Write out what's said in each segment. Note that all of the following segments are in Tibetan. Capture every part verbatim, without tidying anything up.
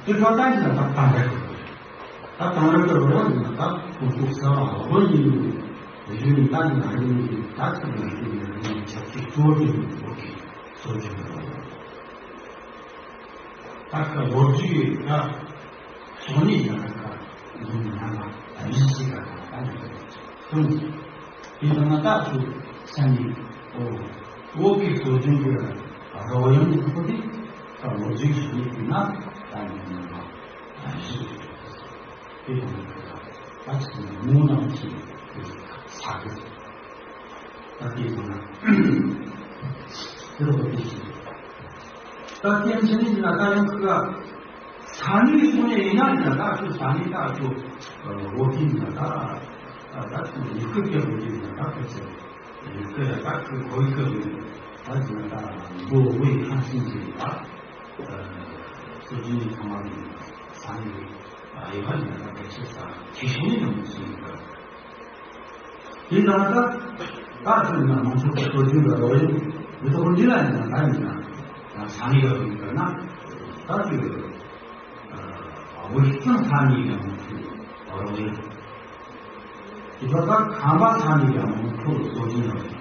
དེ་ཁ་ཏང་ཞིག་ལ་ད་དང་རེ་ད་དང་རེ་གི་རོ་ཡང་ན་ད་ཁོང་ཁོ་ས་བ་འོ་ཡིན་ཡིན་ད་ཡིན་ད་ཡིན་ད་ཁ་ཡིན་ཡིན་ཆབ་ཀྱི་གཙོ་བོ་ཡིན་འོ་གི་གཙོ་ཆེ་གི་རོ། ད་ཁ་ལོ་རྒྱུས་ད་སོང་ནས་ཡང་ད་ཁ་འདུག་ན་ལ་ད་མི་ཞིག་ག་ད་ད་ནི་གསུངས། དེ་ལྟར་ན་ད་ཚུ་སེམས་ནི་ཨོ་ཨོ་གི་གཙོ་ཆུང་གི་རོ་ཡང་ཁོ་དེ་ད་ལོ་རྒྱུས་ཤིག་ཡིན་ན་ད་ནི་ཡང་ན་ད་ཞིག་དེ་ལྟར་ན་ད་ཚུ་མོ་ནང་ཞིག་ས་གི་ད་དེ་ལྟར་ན་དེ་ལོ་དེ་ཞིག་ད་ཐེངས་ཆེན་ནི་ན་ད་ཡང་ཁུ་ག་ས་གནས་སོང་ནས་ཡིན་ན་ན་ད་ཁུ་ས་གནས་ད་ཁུ་འོ་ཐིན་ན་ད་ད་ད་ཁུ་ཡི་ཁུ་སྐྱེ་འོ་ཐིན་ན་ད་ཁུ་ཚེ་ཡི་ཁུ་ཡ་ད་ཁུ་གོ་ཡི་ཁུ་ཡི་ད་ཟིན་ན་ད་མདོ་དབུས་ཁམས་གསུམ་གྱི་ད་སོ་ཇི་ནི་ཚང་མ་ནི་ས་གནས་ཡི་ཧ་ནི་ན་ད་ཁུ་ཚེ་ས་ཁྱི་ཤུ་ནི་ནང་གསུམ་གི་ཁུ། དེ་ལྟར་ན་ད་ད་ཚུན་ན་མང་ཚོགས་ཀྱི་སྲོལ་རྒྱུན་ལ་རོལ་ཡོང་མི་ཐོག་འདི་ལ་ཡིན་ན་ད་ཡིན་ན་ས་གནས་ཀྱི་རིགས་ལྟར་ན་ད་དུས་དབུས་གཙང་ས་གནས་ཀྱི་མང་ཚོགས་རོལ་ཡོང་དེ་ཚོ་ད་ཁམས་པ་ས་གནས་ཀྱི་མང་ཚོགས་སྲོལ་རྒྱུན་རོལ་ཡོང་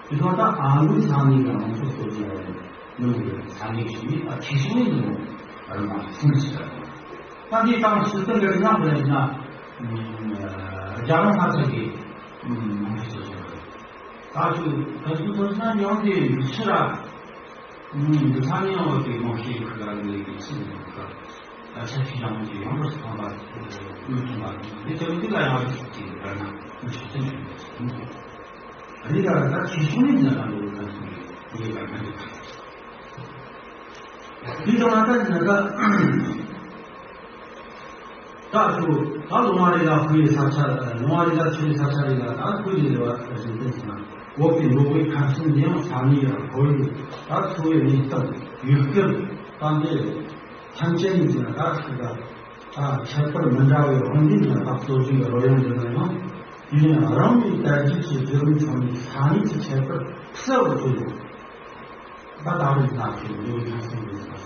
དེ་ཚོ་ད་ཨ་རིའི་ས་གནས་ཀྱི་མང་ཚོགས་སྲོལ་རྒྱུན་རོལ་ཡོང་ནང་གི་ས་གནས་ཤིག་ནི་ད་ཁྱི་ཤིང་ནི་ནང་རིམ་པ་གསུམ་ཞིག་ད་དེ་དང་ཕྱི་ཚུལ་འདི་ནང་དུ་ཡིན་ན། རྒྱ་རོང་ཧ་ཚ་གི་མང་ཚོགས་ཚོ་ད་ཚོ་ད་ཚོ་ཚོ་ན་ཡང་དེ་ཕྱི་ར་འདི་ཚ་ནི་ཡང་བ་གི་མང་ཤས་ཁུ་ག་ལི་གི་ཚིག་མང་ཁ་ད་ཆ་ཁྱི་ཡང་གི་ཡང་རོ་སི་ཁང་པ་མི་ཐུང་པ་འདི་ཚོ་འདི་ལ་ཡང་རོ་སི་ཁང་གི་ར་ན་མི་ཤ་ཚན་ཡང་གི་ཚིག་མང་ཁ་རི་ར་ད་ཁྱི་ཤུ་ནི་ན་ད་འདི་ལ་ཚོ་གི་ར་ན་གི་ཁ། དེ་ཙམ་ལ་ལྟ་ན་ད། ད་ཚོ་ད་ལུང་བ་རི་ལ་ཁུལ་ས་ཆ་ལུང་བ་རི་ལ་ཆུ་ས་ཆ་རི་ལ་ད་ཁུལ་རི་ལ་བ་རིན་ཏན་ཞིག་ན་འོག་གི་འགྲོ་བའི་ཁམས་སུ་ནེའུ་ས་ནི་ཡ་ཁོར་ཡུག་ད་འཚོ་བའི་གནས་སྟངས་ཡུལ་སྐད་ད་འདི་ཐམས་ཅད་ནི་ཅི་ན་ད་ཁུལ་ད་ད་ཁྱད་པར་མི་འདྲ་བའི་དབང་གིས་ན་ད་གཙོ་ཆུང་གི་རོལ་དབྱངས་འདི་ན་ཡང་དུས་ཡུན་རིང་བའི་དར་རྒྱས་ཀྱི་བརྒྱུད་རིམ་ཁྲོད་ནས་ས་གནས་ཀྱི་ཁྱད་པར་གསལ་བོ་ཐོན་ཡོད། ད་ད་རེས་ང་ཚོས་འདི་བའི་ཁ་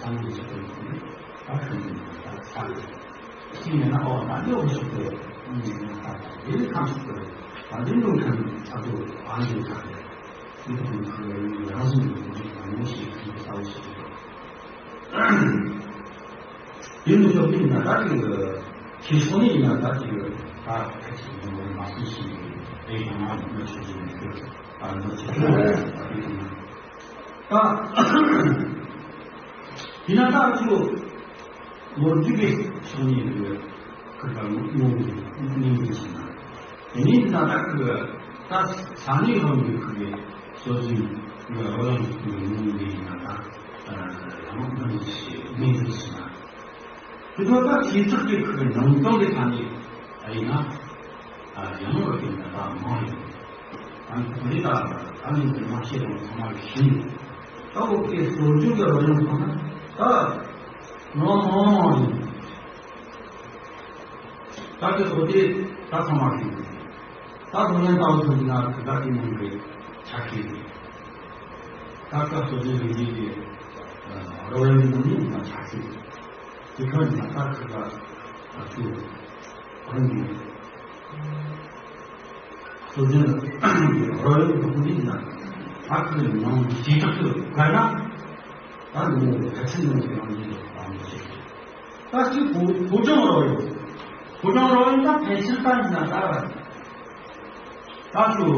སང་གི་ས་གནས་ཀྱི་དོན་དུ་ད་ཁྲིམས་ཀྱི་ད་ས་ལས་ཅི་ཡིན་ན་ཨོ་ད་འདི་འོ་ཞིག་ཏུ་ཡིན་ན་ད་འདི་ཁམས་ཤིག་ཏུ་ད་འདི་ལུང་ཁམས་ཚ་དུ་ཨང་འདི་ཁ་ཏེ་འདི་ཁོང་ཚོ་ཡང་ཡང་ཟིན་གྱི་འདུག་ཅིག་དང་མོ་ཞིག་ཁྲིམས་ཀྱི་ས་བོ་ཞིག་ཏུ། དེ་ནི་ཅོག་ཏུ་ཡིན་ན་ད་ཅིག་ཁྱེད་སོང་ནས་ཡིན་ན་ད་ཅིག་ད་ཁ་ཅིག་ཡོང་བར་མ་སོང་ཞིག་རེད་ཡང་ན་མི་ཆོག་ཅིག་མི་ཤེས་ཨ་མི་ཆོག་ཅིག་ད་དེ་ཡིན་ན་ད་ཡིན་ན་ད་ཅིག་ལོ་རྒྱུས་ཀྱི་ཕྱོགས་ནས་ཡིན་ན་ཁ་ད་ངོ་ངོ་ངོ་ངོ་ཞིག་ན་དེ་ནི་ཡིན་ན་ད་ཁ་ད་ས་གནས་ལྷོ་ནས་ཁ་གི་སྲོལ་རྒྱུན་ཡོད་རོལ་དབྱངས་ཀྱི་ངོ་ངོ་ཡིན་ན་ད། ཡང་མི་ཞིག་མི་འདུག་ཟེར་ན། དེ་ཚོ་ད་ཁྱེད་ཚོ་གི་ཁུར་ནང་དོན་གྱི་ཐ་སྙད་ཨ་ཡིན་ན། ཡང་རོ་དེ་ན་ད་མང་ཡོད། ཨ་ནི་ད་ཨ་ནི་འདི་མ་ཤེས་རུང་ཚང་མ་གི་ཤེས་ཡོད། ད་འོ་ཀའི་སྲོལ་རྒྱུན་གྱི་རོལ་དབྱངས་ཚང་ན་ད་ནོར་མང་མང་ཡིན། ད་དེ་ཚོ་དེ་ད་ཚང་མ་ཤེས་ཡོད། ད་ཚང་མ་ད་འོ་ཚོ་འདི་ན་ད་དེ་མང་གི་ཆ་ཤེས་ཡོད། ད་སྐབས་སུ་དེ་རིགས་ཀྱི་རོལ་དབྱངས་ནང་ནས་ང་ཆགས་སྲིད། དེ་ཁར་ང་ད་ཁ་ཁ་ཨ་ཚུ་རང་གི་སྲོལ་རྒྱུན་རོལ་དབྱངས་ཀྱི་ཁུངས་ཡིན་ན་ཨ་ཁུ་ནང་ཇི་ཐག་ཏུ་དགའ་ན་ད་ནི་མོ་ག་ཚིག་ནང་གི་རང་གི་རང་གི་ཞིག་ད་ཅི་བུ་བུ་ཆུང་རོལ་དབྱངས་བུ་ཆུང་རོལ་དབྱངས་ད་ཕལ་ཆེར་ད་ཡིན་ན་ད་ད་ཚུ།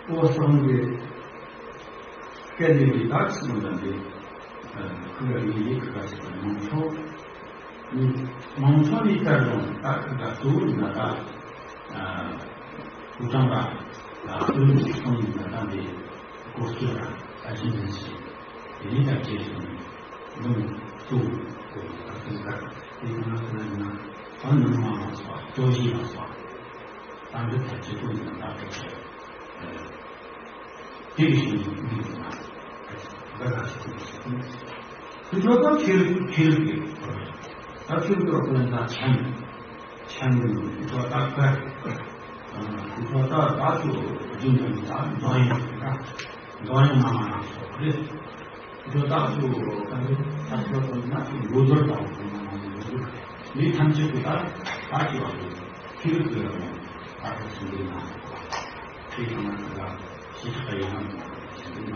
ཨོ་སང་གི་སྐད་ནི་རི་དྭགས་སུ་འདྲ་འདི་ཁུ་ག་ཡི་ཡི་ཁུ་ག་ཞིག་མང་ཚོགས་མང་ཚོགས་ནི་ལྟར་རུང་ད་ཁུ་ག་གཙོ་བོ་ན་ད་ཕུ་ཀྲང་ར་ཨ་ཨུ་ལུ་ཅིག་སོང་ཡིན་ན་ད་འདི་སྐོར་སྐྱོད་ར་ཨ་ཅི་འཛིན་ཞིག་དེ་ནི་ད་ཅེས་སོང་ལུང་གཙོ་བོ་ཨ་ཁུ་ག་དེ་ཁུ་ན་ཁུ་ན་ཡིན་ན་ཨ་ནུ་མ་ལ་སོགས་ལྟོ་ཞིག་ལ་སོགས། ཏང་གི་ཐབས་ཇུས་ཀུན་དང་ལག་བསྟར་བྱས། དེ་བཞིན་དུ་མི་འདུག་ན། འགའ་ལ་ཞིག་ཏུ་ཞིག་ཏུ། ཁོ་ཚོ་ད་ཆོས་ལུགས་ཆོས་ལུགས་ཀྱི་ད་ཆོས་ལུགས་ཀྱི་ཁོ་ན་ཆེན་ཆེན་མོ་ཁོ་ཚོ་ད་ཀ་ཁོ་ཚོ་ད་ད་ཚོ་རྒྱུན་དུ་ད་འདོན་ཡོད་ད་འདོན་ཡོད་མ་མ་ན་སོགས་རེད། འགྲོ་སྟངས་སུ་གང་གི་ཐབས་ཤེས་དང་ན་ཀྱི་འགྲོ་འདོར་དང་ནི་ཐམས་ཅད་ཀྱི་ད་ད་ཀྱི་བ་ཀྱི་ཐིག་ལེ་ཀྱི་ད་ཀྱི་ཚུལ་འདི་ན་ཁྱེད་ཀྱི་ན་ཀྱི་ལ་ཞིག་ཁ་ཡོད་ན་ཀྱི་ཚུལ་འདི་ན་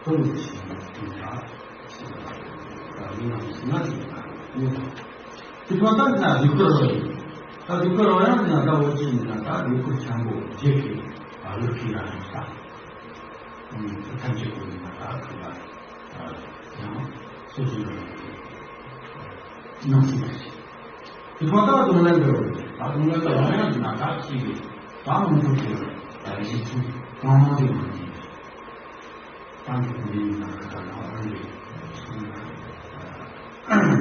ཀྲོང་ཞིག་ན་ཀྱི་ད་ད་ཡིན་ན་ཞིག་ན་ཀྱི་ད་ནི་ཀྱི་ཐོག་ད་ན་ཟུག་གི་རོ་ཡིན། ད་ཟུག་གི་རོ་ཡང་ན་ད་འོ་ཅི་ཡིན་ན་ད་ཟུག་གི་ཆེན་པོ་རྗེས་ཀྱི་ད་ལུག་གི་ཡ་རེད་ད། ཐམས་ཅད་ཀུན་ལ་ད་ཁུ་ལ་ཡང་སོ་སོ་ལ་ནང་སྲིད་དེ་ཁོ་ད་དུང་ལེན་འགྲོ་ད་དུང་ལེན་འགྲོ་ཡང་ན་ད་ཅི་ད་མང་པོ་ཞིག་ད་རིག་གཞི་ཚུ་གང་མང་དུ་མང་ཞིག་ད་འགྲོ་གི་ཡིན་ན་ད་ད་ལ་རང་གི་ཚུལ་ལ་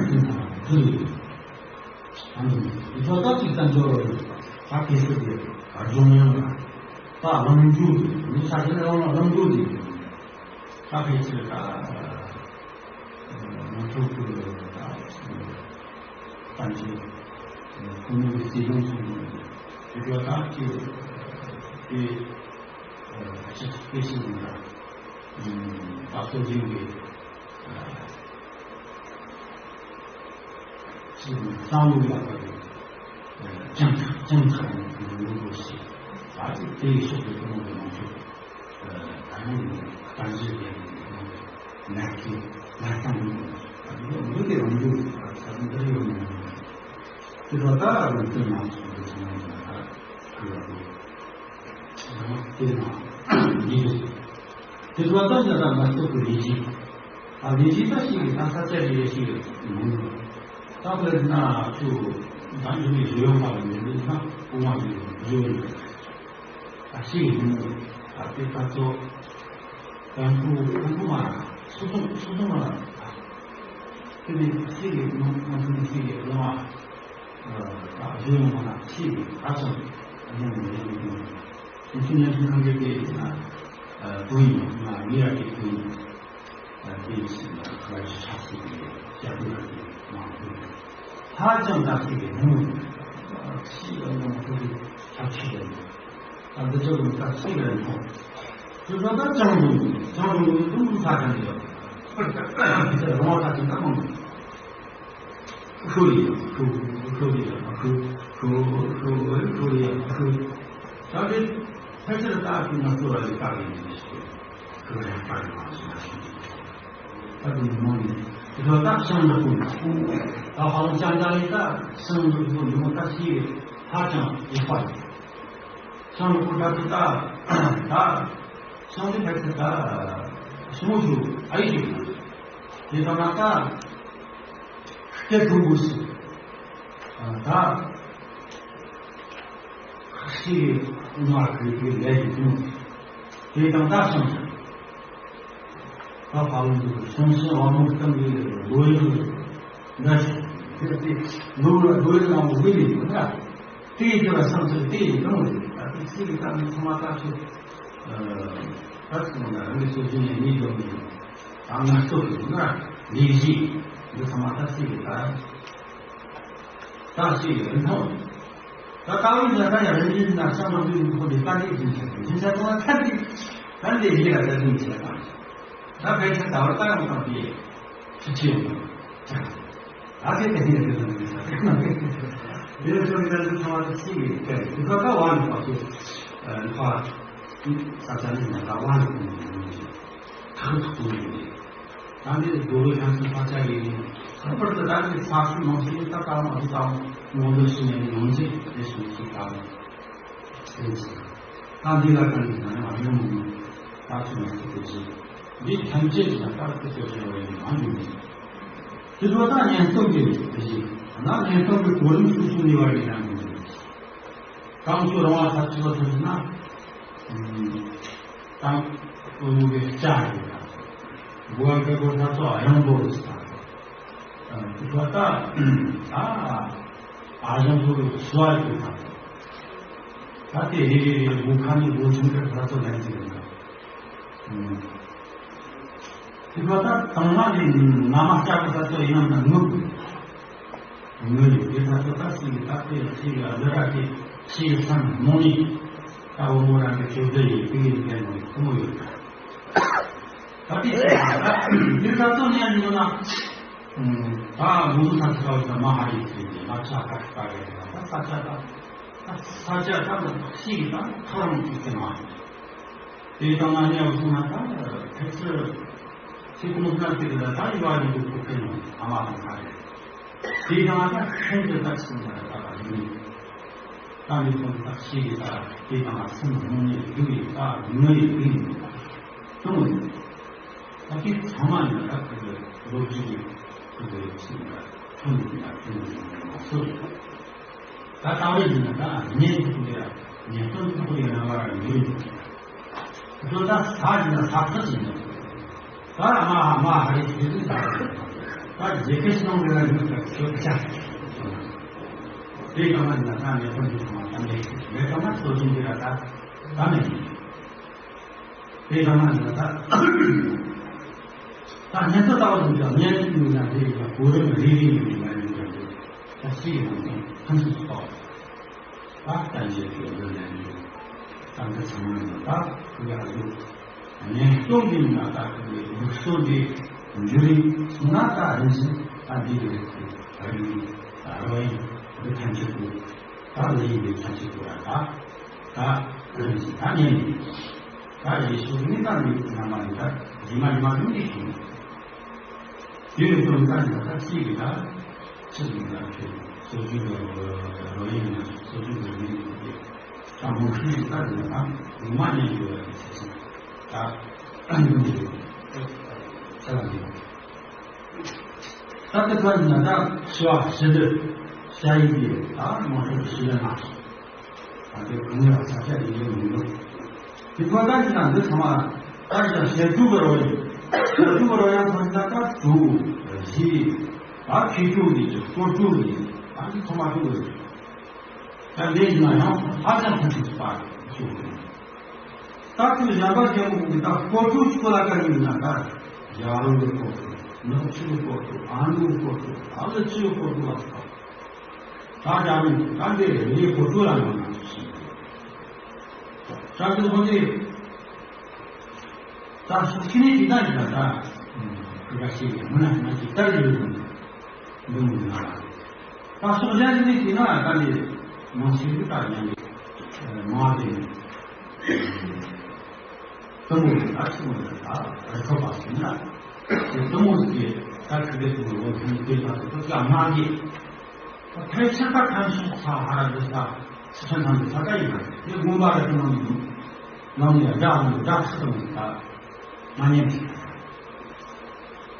ཚུལ་ལ་ཚུལ་ལ་ཨ་ནི་ལྷོ་ཐབས་ཀྱི་བསྟན་བཅོས་རོ་ཡིན། ད་གེ་སར་གྱི་སྦྱོང་ཡོན་ལ་ད་ལམ་འཇུག་གི་མི་ས་ཆེན་རང་ལ་ལམ་འཇུག་གི་ད་གེ་སར་ད་ང་ཚོ་གི་ད་བསྟན་བཅོས་ཁོ་མོ་གི་བརྩེ་དུང་སོང་གི་དེ་ལ་ད་ཀྱི་དེ་ཆེ་སྐད་ཤིང་ལ་ད་སོ་སྦྱིན་གི་བསམ་བློ་ཡག་པ་རེད། བྱང་ཆུབ་བྱང་ཆུབ་ཀྱི་ལུགས་སྲོལ་ཞིག་ད་ཅིག་དེའི་ཕྱོགས་ཀྱི་ཀུན་སློང་གི་ལངས་ཕྱོགས་ད་ནི་བསྟན་བཅོས་ཀྱི་ལུགས་ཀྱི་ལག་ཁྱེར་ལག་རྟགས་ཡིན་པ་ད་ནི་འདི་དེ་རང་རྒྱུད་ད་ད་འདིར་ཡོད་མ་ཡིན་པ་དེ་ལ་ད་རུང་བསྟན་མ་སོང་བའི་ཚང་མ་ད་གུས་པ་དགོས། དེ་ནས་ཡིན། དེ་ཚོ་ད་ལྟ་ང་ཚོ་གི་ལས་གཞི། ད་ལས་གཞི་ད་ཞིག་ད་ས་ཆ་རེ་རེ་ཞིག་མང་ནོ། ད་དཔེར་ན་ཚུ་ད་འདི་ནས་བཟོ་ཡོང་བ་ལ་མི་འདུག་ན་སྐུ་ངོ་ཞིག་བཟོ་ཡོང་། ད་ཞིག་མང་ནོ། ད་དེ་ད་ཚོ་ཀན་ཕུ་ཀན་ཕུ་མ་སོ་སོ་སོ་སོ་མ་དེ་ནས་ཞིག་མང་མང་ཚོ་ནས་ཞིག་ལོ་མ། ད་གཞོན་ནུ་མ་ཆེས་ཧ་ཅང་སྙིང་ནས་ཡོང་གི་ཡོད། དེ་ཚོ་ཉམས་ཞིབ་ཁང་གི་དེ་ཡིན་ན་བུ་ཡིན་ན་མི་ར་གི་བུ་ཡིན་དེ་ཡིན་ན་ཁ་ཆེ་ཆགས་སྲིད་པའི་ཞབས་བྲོ་ར་གི་མང་པོ་ཧ་ཅང་ད་ཚིག་གི་ནུ་ཤི་ཡོང་ཡོང་ཐུབ་པའི་ཐབས་ཤེས་ཡོད། ད་འདི་ཚོ་གི་ད་ཚིག་ར་ཡིན་ཐོག་དེ་ཚོ་ད་ཅང་ཡོང་ཅང་ཡོང་གི་ཏུང་ཏུང་ས་ག་ནས་ཡོད། དེ་ཚོ་རོང་བ་ད་ཅིག་ད་མང་པོ། ཤོ་རི་ཡ་ཤོ་ཤོ་རི་ཡ་ཤོ་ཤོ་ཤོ་རི་ཡ་ཤོ། ད་དེ་ཕལ་ཆེར་ད་ཀུན་ན་ཤོ་ར་ལི་ཀ་རི་ཡ་ཤོ་ཤོ་ར་ཡ་ཀ་རི་མ་ཤོ་ཤོ། ད་དེ་མོ་ནི་དེ་ཚོ་ད་ཤང་ལ་ཀུན་ད་ཧ་ལམ་ཤང་ད་ལི་ད་ཤང་ལ་ཀུན་མོ་ད་ཤི་ཧ་ཅང་ཡག་པ་རེད། ཤང་ལ་ཀུན་ད་དེ་ད་ད་ཤང་ལི་ཕལ་ཆེར་ད་ཤི་མོ་ཤོ་ཨ་ཡི་ཤོ་དེ་ད་ན་ད། སྐད་གྲུང་པོ་ཞིག་ད་ཤི་ང་གི་གི་ལས་ཀྱི་དུས་དེ་དང་ད་སོང་ད་ཕ་ལུང་དུ་སོང་སོང་བ་མོ་གཏམ་གི་ལོ་ཡོད་འདྲ་ཞིག་དེ་དེ་ལོ་ལ་ལོ་ཡོད་ནང་བུ་ཡིན་ན་དེ་ཡི་དེ་ལ་སོང་ཚུལ་དེ་ཡི་དུང་ད་དེ་ཚིག་གི་ད་ནི་ཚང་མ་ད་ཚོད་ད་ཚོད་ན་རང་གི་སོ་སོ་ནས་མི་འདོད་མི་ད་ང་ཚོ་གི་ན་ལས་གཞི་འདི་ཚང་མ་ད་ཚིག་གི་ད། ད་ཞིག་རིན་ཐང་། ད་ལྟ་བུའི་ལས་ཀ་ཡང་རིན་ཡིན་ན་བསམ་བློ་ཡིན་ཁོ་ནས་ལྟ་འདི་རྒྱུན་ཆད་རྒྱུན་ཆད་གཏོང་བ་ཐབས་ཀྱིས་ད་འདི་ཡིད་ལ་ད་རྒྱུན་ཆད་དང་། ད་ཕལ་ཆེར་ད་བར་ལྟ་ཡང་དང་དེ་ཕྱི་ཕྱི་ཡོང་དང་། ད་དེ་ད་ཧིན་རེ་དང་དེ་ས་དེ་ན་དེ་དེ་ལ་ཚོ་རིན་ཐང་དུ་ཚང་བ་དེ་ཞིག་ཡིན་ཀྱང་དེ་ཁ་ཁ་བ་ནི་བ་ཚོ་ཁ་ས་ཆ་ནི་ན་ད་བ་ནི་ཁོ་ནས་ཡོང་ཞིང་ཐག་ཐུག་ཡོང་ཞིང་། ད་ནི་རྡོ་རོལ་ཁང་གི་ཕར་ཆ་ཡིན། ལྷག་པར་དུ་ད་ནི་ས་ཆུ་ནང་བཞིན་ད་ལྟ་མ་འདི་ལྟ་ངོ་འདོད་ཞུ་ནས་ཡོང་རྗེས་དེ་ཞུ་ཞིག་ད་ནི་ཡིན་ཞིང་། ད་འདི་ལ་ད་ནི་ན་ཡང་ཡོང་མི་ད་ཆུ་ནང་སུ་དེ་བཞིན་འདི་ཐམས་ཅད་ཀྱི་ལ་ད་སུ་དེ་བཞིན་རོ་ཡིན་མ་ཡིན། དེ་ཚོ་ད་ཉན་སྟོབས་ཀྱི་དེ་བཞིན་ན་ཉན་སྟོབས་ཀྱི་གོ་རིམ་སུ་སུ་ནས་བར་ཡིན་ན་མི་འདུག་གང་ཚོ་རང་བ་ཐག་ཆོད་པ་ཐུབ་ན། དང་། ཨོ་མོ་གི་ལྕགས་ཡོད་ད། འབུ་བ་གི་སྒོ་ཐག་ཚོ་གཡང་འབོ་རེད་ད། དེ་ཚོ་ད། ད། ཨ་གཡང་འབོ་རེད་སུ་བ་ཡོད་ད། ད་དེ་རེ་རེ་རེ་འབུ་ཁ་ནས་འབུ་ཆུང་གི་ཐག་ཚོ་ལེན་གྱི་རེད་ད། དེ་ཚོ་ད་དང་མ་ནས་ང་མ་ལྕགས་གི་ཐག་ཚོ་ཡིན་ནམ་ན་ངུ། ངུ་ཡོད་དེ་ད་ཚོ་ད་སྲིད་ཀྱི་ད་དེ་ལ་ཚིག་ལ་འདི་ར་དེ་ཤེས་ཀྱི་ཚང་མོ་ནི་ད་འོ་མོ་རང་གི་ཆོས་སྡེ་ཡི་དེ་ཡི་དེ་མོ་ཁོ་མོ་ཡོད། ད་དེ་ཚོ་ད་དེ་ད་ཚོ་ཉན་ཡོང་ན། ད་མུ་ཟུ་ས་ཆ་བ་ས་མ་ཧ་རི་ཟེར་གྱི་ལ་ཆ་ཁ་ཁ་རེད། ད་ས་ཆ་ད་ས་ཆ་ད་ཤི་གི་ད་ཁོ་རང་གི་ཚེ་མ་རེད། དེ་ད་ང་ཉལ་སོང་ན་ད་ཁ་ཚི་ཚི་ཀུ་མུ་ཁ་ཚི་གི་ད་ད་ཡི་བ་ཡི་གུ་ཁུ་ཁེ་ནོ་ཨ་མ་དང་ཁ་རེད། དེ་ད་ང་ད་ཁེན་ཚི་ད་ཚི་ན་ད་ད་ཡིན། ད་མི་ཁོང་ད་ཤི་གི་ད་དེ་ད་ང་སེམས་ནང་ནས་རྒྱུ་ཡི་ད་ངུ་ཡི་རྒྱུ་ཡི་ད་ཅུང་ཡི། ད་དེ་ཚང་མ་ནི་ད་ཁུ་ཚི་ལོ་རྒྱུས་ཀྱི་ཁུ་ཚི་ཚི་ན་ཐོན་ཡི་ད་ཐོན་ཡི་ད་མ་སོ་ཡི། ད་ལྟ་བའི་ཡིན་ན་ད་ཉན་ཐུབ་ཀྱི་ཉན་སྟོན་ཐུབ་ཀྱི་རྣམ་པ་རང་ཡོད། ཁྱོད་ད་ས་ཡིན་ན་ས་ཁ་ཞིག་ཡིན། ད་མ་ཧ་མ་ཧ་རི་ཞིག་ཡིན། ད་རྗེ་ཁེ་སོང་གི་ལ་ཡོད་པའི་ཁྱོད་ཆ། དེ་ག་མ་ཡིན་ན་ད་ཉན་སྟོན་ཐུབ་མ་ད་མེད་མེད་ག་མ་སོ་བཞིན་གྱི་ར་ད་ད་མེད། དེ་ག་མ་ཡིན་ན་ད། ད་ཉན་ཐོས་ལྟ་བུ་ཡིན་ཀྱང་ཉན་ཐོས་ཡིན་ན་དེ་ཡིན་ན་གོ་རིམ་རེ་རེ་ཡིན་པའི་ལན་ཡིན་ཀྱང་དེ་ད་སྤྱི་ཡི་ནང་ནས་ཐམས་ཅད་སུ་གཏོགས། ད་ལྟ་ཡི་གི་འདི་ལན་ཡིན། ད་འདི་ཚང་མ་ཡིན་ན་ད་ཁོ་ཡ་ཡོད། ཉན་སྟོན་འདི་ཡིན་ན་ད་ཁོ་གི་ལུགས་སྲོལ་འདི་འགྱུར་རིང་སོང་ན་ད་རིམ་བཞིན་ད་འདི་གི་རིགས་ཀྱི་རིགས་ཀྱི་ད་རོ་ཡིན་འདི་ཐམས་ཅད་ཀྱི་ད་ལས་ཡིན་པའི་ཐམས་ཅད་ཀྱི་ར་ད་ད་རིམ་བཞིན་ད་ཉན་ཡིན། ད་རེ་ཞིག་ནི་ད་ནི་ན་མ་ནི་ད་རྗེས་མ་ཉི་མ་ལུང་གིས་ཞུ། དེ་ནི་དོན་དག་ནི་ད་ཅི་གི་ད་ཅི་གི་ད་ཁྱོད་སོ་བཅུ་གི་རོ་ཡིན་ན་སོ་བཅུ་གི་མི་ཡིན་ཏེ། ད་མོ་ཤི་ཡི་ད་ནི་ད་ཉི་མ་ཉན་གི་ཡོད་ཡ་ཟེར་ཞིང་ད་ཨ་ནི་ད་ད་ད་ད་ད་ད་ད་ད་ད་ད་ཞི་བ་ཞི་བདེ་བྱ་ཡི་གི་ད་མོ་ཤི་ཞི་བདེ་ན། ད་དེ་གང་ཡང་ས་ཆ་དེ་ཡོད་མི་འདུག་དེ་ཁོ་ད་ཅི་ན་འདི་ཚང་མ་ད་ཅི་ན་ཞལ་དྲུག་གི་རོ་ཡིན། ཞལ་དྲུག་གི་རོ་ཡང་ཚང་ད་ད་དྲུག་བཞི་ད་ཁྱི་དྲུག་གི་ཅིག་སྐོར་དྲུག་གི་ད་འདི་ཚང་མ་དྲུག་གི་རེད། ད་འདི་ཡིན་ན་ཡང་ཧ་ཅང་ཕུན་སུམ་ཚོགས་པ་ཞིག་རེད། ད་ཁྱོད་གཞན་པ་རྒྱལ་པོ་གི་ད་སྐོར་དྲུག་ཅིག་གོ་ལ་ཀ་ཡིན་ན་ད་རྒྱ་རོ་གི་སྐོར་དྲུག་ནག་ཆུ་གི་སྐོར་དྲུག་ཨ་མདོའི་སྐོར་དྲུག་ད་ལ་ཆུ་གི་སྐོར་དྲུག་ལ་སོགས། ད་རྒྱ་མི་ད་འདི་ངའི་གོ་ཆོད་ལ་ཡོང་ན་ཞིག་ད་དེ་ཧོ་དེ་ད་ཤུགས་ཆེ་ནས་ཅི་ད་ཡིན་ན་ད་ཁུ་ག་ཤེས་མི་ན་ང་ཅིག་ལྟར་ཡོད་ནི་འདི་མི་ན་ད་ཤུགས་རྒྱ་ཆེ་ནས་ཅི་ན་ད་འདི་མང་ཤེས་ཀྱི་ད་ཡང་མ་དེ་གཏུམ་མོ་ད་ཆི་མོ་ད་རི་ཁ་བ་ཟིན་ན་དེ་གཏུམ་མོ་ཟིག་གི་ད་ཁུ་གེ་གཏུམ་མོ་ལོ་ཐུང་དེ་ད་དེ་ཚོ་ལ་མ་གི་ཕལ་ཆེར་ད་ཁམས་ཕྱོགས་ཚ་ཧ་ར་འདི་ས་ཕྱི་ཕྱོགས་ཐང་དུ་ས་ད་ཡིན་ན་དེ་དགོན་པ་རེ་ཐུང་ནང་ནས་ནང་ནས་དགྲ་ནང་དགྲ་ཁྲི་དང་ད་མ་ཉན་ཞིག་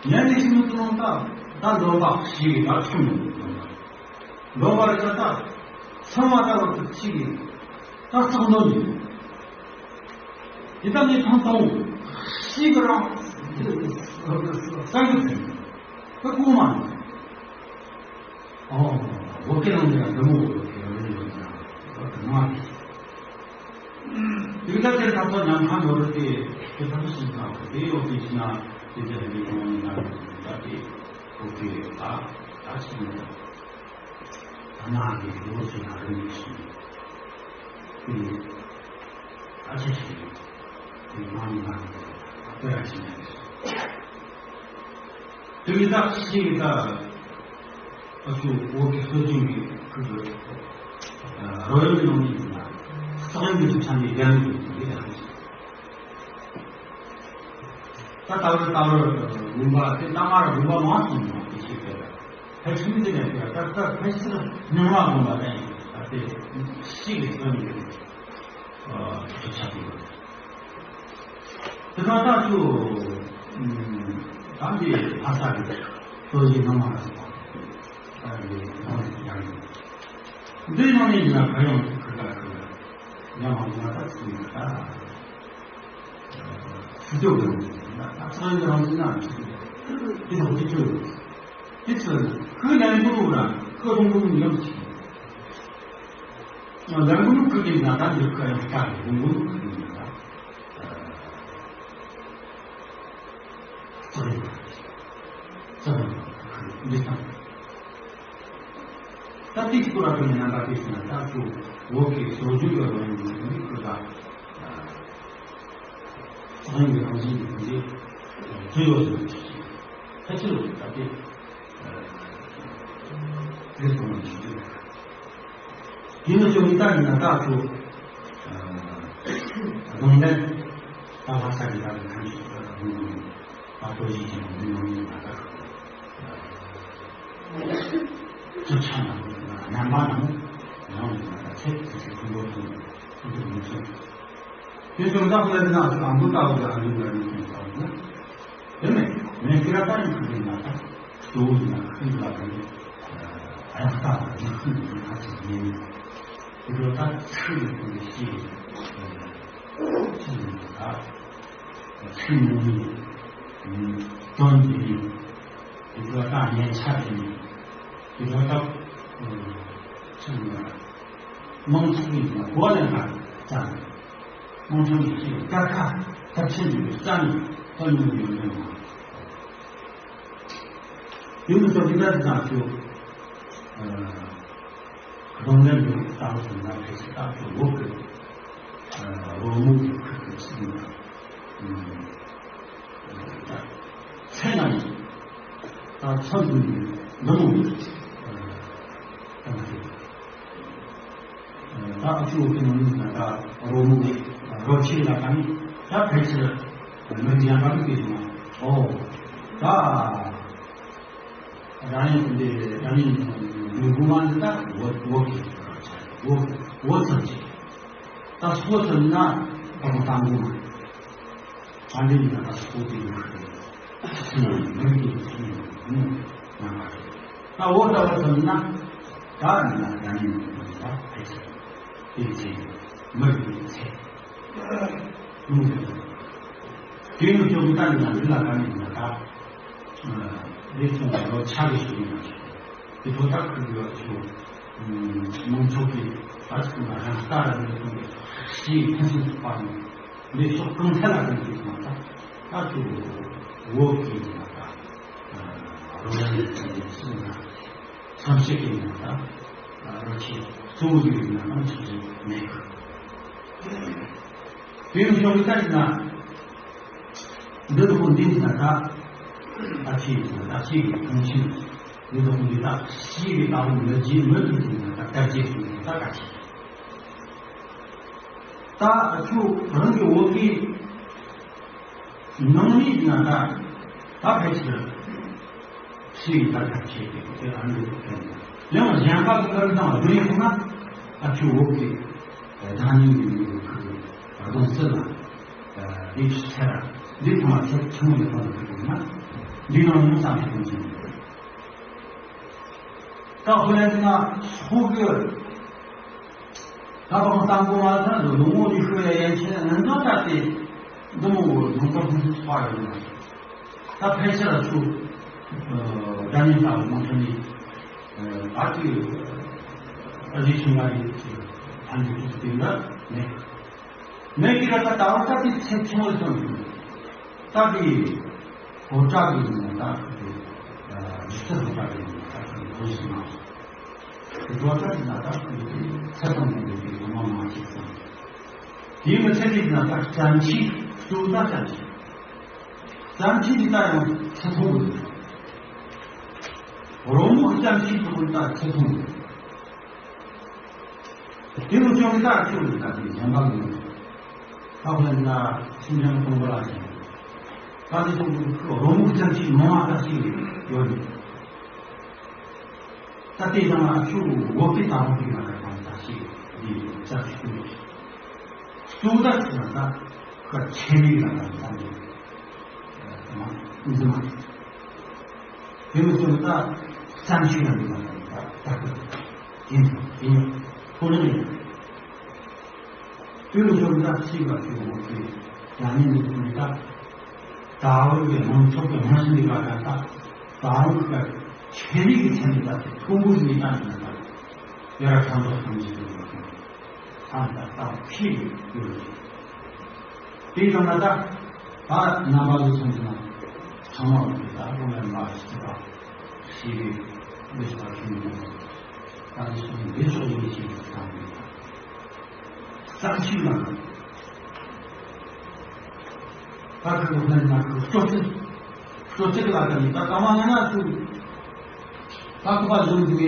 ཉན་ནས་ཤི་མི་ཐུབ་ནང་ད་ད་འདོན་པ་ཞིག་གི་ད་ཆུང་ནང་འདོན་པ་འདོན་པ་རེ་ད་ད་ཚང་མ་ད་བར་དུ་ཆི་གི་ད་ཚང་འདོན་ནས། དེ་ལྟར་ནི་ཐང་ཐང་ཤི་གི་རང་ས་གི་ཚུལ་ད་གོ་མ་ནི། ཨོ། བོད་སྐད་ནང་ནས་ཡང་འདི་མོ་བོད་སྐད་རང་ཡོད་ན་བོད་སྐད་མ་རེད། དེ་ལྟར་དེར་ཐབས་ཐོག་ཉམས་ཁང་ནོར་དེ་དེ་ཐབས་ཤིང་ཁང་དེ་ཡོད་དེ་ཕྱི་ན་དེ་ཚེ་རིང་གི་གོང་ནས་ན་ད་དེ་བོད་སྐད་ད་ད་ཕྱི་ན། ད་ནང་གི་ལོ་ཚོད་ལ་རིམ་གྱིས་ཤིང་དེ་ཨ་ཆེ་ཞིག་དེ་མང་ནང་དཔེ་ར་ཆེ་ནས་དེ་མི་དག་ཤིང་ད་ཨ་ཚོ་འོག་གི་སྲོལ་རྒྱུན་གྱི་ཁུལ་དུ་རོལ་ཡོང་ནས་ཡིན་ན་རྩག་ཡོང་གི་ཚང་གི་རྒྱ་མི་དེ་དང་། ད་ལྟ་བུ་ལྟ་བུ་དགོན་པ་དེ་ལྟ་མར་དགོན་པ་མང་སོང་ནོ་དེ་ཞིག་རེད། ཕལ་ཆེར་དེ་ནས་ཀྱང་ད་ལྟ་ཕལ་ཆེར་མི་མང་དགོན་པ་དེ་ད་དེ་ཞིག་གི་སོན་གྱི་ཆ་གི་ཡོད། དེ་ཁ་ད་ཚོ་ད་འདི་ཕ་ས་གི་སོ་ཡི་ནང་མ་ལ་སོགས་ད་འདི་ནང་ནས་ཀྱང་འདི་ནང་ནས་ཡིན་ན་ག་ཡོང་ཁུ་ད་ཁུ་ཡང་མང་ང་ད་ཚུ་ཡིན་ད། སྲིད་སྐྱོང་གི་ད་ཚང་གི་རང་བཞིན་ན་དེ་དང་དེ་ཚོ་དེ་ཚོ་ཁོའི་ལན་ཁུ་རུ་ར་ཁོ་རུང་རུང་ཡོད་ཅིག་ལན་ཁུ་རུ་ཁུ་གི་ན་ད་འདི་ཁ་ཡང་ཁ་རུང་རུང་ཁུ་གི་ན་ད་ཚང་ཚང་འདི་ད། ད་ཏིག་སྐོར་ར་ཀུན་ནས་རྣམ་པ་ཏིག་ན་ད་ཚོ་བོད་ཀྱི་སྲོལ་རྒྱུན་གྱི་རང་ཡིན་མི་ཁུ་ད་རྩ་ཡིན་གྱི་རང་བཞིན་གྱི་ཁུ་འདི་ ཚུལ་ཡོད་ཟེར་བ་ཞིག་ཕལ་ཆེར་ད་ལྟའི་རེད་སོང་བ་ཞིག་རེད། དེ་ནི་ཅོ་མི་ཏ་ཡིན་ན་ད་ཚོ་གདོང་ལེན་ད་ལྷ་ས་གི་ད་གི་ཁམས་ཤིག་ད་གདོང་ལེན་ད་ལྟོ་ཞིག་ཅིག་མི་ནང་ཡིན་ན་ད་ཚུར་ཆ་ན་ཉམས་པ་ན་མོ་ཡང་ཡིན་ན་ད་ཚེ་ཚེ་ཚེ་ཁུང་ལོ་ཐུང་ཐུང་ཐུང་ཐུང་ཐུང་། དེ་ཚོ་ལྟ་བུ་ལ་ན་ཨ་མདོ་ལྟ་བུ་ལ་ཨ་ནི་ལ་ནི་ཐུང་ལྟ་བུ་ན། དེ་ནས་མེ་ཀི་ར་པ་ཡི་ཁུ་ལི་ན་ད་གཙོ་བོ་ཡིན་ན་ཁུ་ལ་ད་ནི་ཨ་ཡག་ལྟ་བུ་ཡིན་ཁུ་ལི་ཁ་ཅིག་ཡིན། དེ་ཚོ་ད་ཚུར་ཡི་ཁུ་ལི་ཤི་ཡི་ཁུ་ལི་ད་ཚུར་ཡིན་ད་ཚུར་ཡིན་ཡིན་དོན་གྱི་ཡིན། དེ་ཚོ་ད་ཉན་ཆ་དེ་ཡིན། དེ་ཚོ་ད་ཚུར་ཡིན་ད། དམངས་ཚོགས་ཀྱི་གོ་ལེན་པ་ཙམ། དམངས་ཚོགས་ཀྱི་ཆེད་དཀའ་ཁག་ཚབས་ཆེན་གྱི་རྩ་ནས་གཏོང་མྱོང་ཡོད་མེད་མ། ཡུལ་དུ་ཚོགས་ཀྱི་ནད་དང་ཚུ། གདོང་ལེན་དུ་ལྟ་བུ་ཟིན་ན་ཕལ་ཆེར་ལྟ་བུ་འོག་གི་རོགས་མུ་གི་ཁུལ་དུ་ཚུད་ན། ཚེ་རྣམས་ད་ཚོད་འདུ་འདི་མོ་ད་ཨ་ཅུ་འོ་ཏེ་མ་ནུས་ན་ད་རོ་མུ་གི་རོ་ཆེ་ལ་ད་ནི་ད་ཕལ་ཆེར་མི་འཇམ་པ་མི་དེ་སོང་ཨོ་ད་རང་ཡིན་འདི་རང་ཡིན་མི་དགུ་མ་འདི་ད་འོ་འོ་གི་འོ་འོ་ཙམ་ཅིག་ད་སོ་ཙམ་ན་ད་གོ་ད་འགུ་མ། ཨ་འདི་ནི་ད་སོ་ཏི་ཡོད་ཤོས་ཡོད། ཚུལ་མི་རིགས་ཀྱི་ཚུལ་ཡོད་ནི་ནང་པ་རེད། ད་འོ་ད་བ་ཙམ་ན་ད་ནི་ན་ད་ནི་ནི་ད་ཕལ་ཆེར་དེ་ཚེ་མི་རིགས་ཀྱི་ཚེ་ནི་དེ་ནི་ཅོག་ད་ནི་ན་འདི་ལ་ད་ནི་ན་ད་འདི་ཚོ་ལ་ལོ་ཆ་གི་ཞིག་ཡིན་ན་ཞིག་དེ་ཚོ་ད་ཁུར་ཡོད་ཚུལ། མང་ཚོགས་ཀྱི་ཨ་ཙི་ན་རང་ལྟ་ར་འདི་ཚོ་ཞིག་ཕན་སེམས་ཚོགས་པ་ནི། འདི་ཕྱོགས་གང་ཐད་ལ་ཀུན་གྱིས་མ་ཐག་ད་ཚུར་འོག་གི་ཡིན་ན་ད་རོ་ལ་ཡིན་ན་ཡིན་སྲིད་ན་བསམ་ཤེས་ཀྱི་ཡིན་ན་ད་རོ་ཆེ་གཙོ་བོ་ཡིན་ན་ནམ་ཆུ་ཆེ་མེད་གི། དེ་ཡང་ཕྱོགས་ཀྱི་ད་ཡིན་ན་འདི་དུ་ཁོང་འདི་ཡིན་ན་ད་ད་ཆེ་ཡིན་ན་ད་ཆེ་གི་གང་ཆེ་འདི་དུ་ཁོང་འདི་ད་ཤེས་ཀྱི་ད་ཁོང་མི་རྗེས་མི་དུ་ཡིན་ན་ད་དར་རྗེས་ཀྱི་ཡིན་ད་ད་ཆེ། ད་ཨ་ཆུ་རང་གི་འོག་གི་ནང་མི་ཡིན་ན་ད་ད་ཕལ་ཆེར་ཤི་ཡི་ད་ད་ཆེ་གི་དེ་ཨ་འདི་ཡང་གཞན་པ་གི་ཀར་དང་བསྡུར་ཡོང་ན་ཨ་ཆུ་འོག་གི་བདག་ཉིད་ཀྱི་མི་གི་ཁུ་གདོང་རྩེ་ལ་འདི་ཆུ་ཚེ་ར་འདི་ཐོག་མ་ཚེ་ཆུང་ངུ་ཡོད་པ་ལ་ཁུ་ན་འདི་ནང་མི་ཙམ་ཞིག་ཡོང་ཆེན་ཡོད། ད་ཧུ་ལན་ན་ཧུ་གི་ད་བང་སང་གོ་མ་ཚང་དུ་ལུང་ངོ་ལི་ཤོ་ཡ་ཡན་ཆད་ན་འདོད་ད་དེ་འདི་མོ་གོ་ལུང་པ་ཧུ་སུ་ཚ་ཡོད་ན། ད་ཕལ་ཆེར་ལ་ཚུ་ད་ནི་ད་མང་ཚོ་ནི་ཨ་ཏི་ཨ་ཟི་ཆུང་བ་ཡིན་ཕན་ཚུན་དུ་དེ་འདྲ་མེད། མེ་གི་ར་ད་ད་བར་ད་དེ་ཚེ་ཆུང་བ་སོང་། ད་དེ་ཧོ་ཀྲ་གི་ཡིན་ན་ད་ཁུ་དེ་ཇི་ལྟར་ཧོ་ཀྲ་གི་ཡིན་ན་ད་ཁུ་དེ་ཧོ་ཞིག་ན་དེ་ཧོ་ཀྲ་གི་ན་ད་ཁུ་དེ་ཚེ་དང་ལྡན་པའི་དེ་ངོ་མ་མ་ཞིག་སོང་། དེའི་མི་ཚེ་གི་ན་ད་བརྩམས་ཆོས་གཙོ་བོ་ད་བརྩམས་ཆོས། བརྩམས་ཆོས་འདི་ད་ཡང་ཚེ་ཐུང་གི་རོ་མུ་གི་བརྩམས་ཆོས་གཙོ་བོ་ད་ཚེ་ཐུང་གི། དེ་རུ་ཅོག་གི་ད་ཅོག་གི་ད་དེ་གཞན་པ་མི་འདུག་ད་ཁོ་ན་སེམས་ཅན་སྟོང་པ་ལ་ཞེན། ད་དེ་ཚོ་རོ་མུ་ཙམ་ཞིག་མང་བ་ད་ཞིག་ཡོད་རེད། ད་དེ་དང་ཨ་ཆུ་འོག་གི་ད་རུང་གི་ང་ད་གང་ད་ཞིག་འདི་ཙམ་ཞིག་ཡོད་རེད། གཙོ་བོ་ད་ཆུ་ན་ད་ཁ་ཆེ་མིག་ལ་ད་ད་འདི་མ་འདི་མ་དེ་མི་ཚོ་ད་བརྩམས་ཆོས་ལ་འདི་མ་ད་ད་ད་ད་དེ་འདི་ཡིན་ཁོ་ན་ཡིན། དུས་ལ་ཤོར་ན་ཤི་བ་ཞིག་འོང་ཚེ་ཡང་ནི་མི་ཚུགས་ད། ད་འོག་གི་མང་ཚོགས་ཀྱི་མ་ཤི་འདི་ག་ད་ད། ད་འོག་གི་ཆེ་རིགས་ཀྱི་ཚན་རིག་ད་མཐོན་པོ་ཞིག་ནི་ད་ནི་ད། ཡ་ར་ཚང་ཚོགས་ཐམས་ཅད་ཀྱི་ལོ་ཞིང་ཐམ་ད་ད་ཕྱི་ཡི་ཡོད་ཞིང་། དེ་ཙམ་ན་ད་ད་རྣམ་པ་ལུགས་ཚང་ཚང་ཚང་མ་འོང་གི་ད་རོ་ལ་མ་ཞི་ཚེ་བ་ཞི་བའི་ལུས་པ་ཤིང་ཡོད་ད་ནི་སོང་ལས་ཕྱོགས་ཡིན་ཞིང་ཚང་མི་ད། རྩ་ཆེན་ལ་ད་ཁག་ལ་ན་ཁག་སྤྲོ་ཚིག་སྤྲོ་ཚིག་ལ་དང་ད་ག་མ་ཡིན་ན་ཚུར་ད་ཁོ་པ་བཟུང་དུས་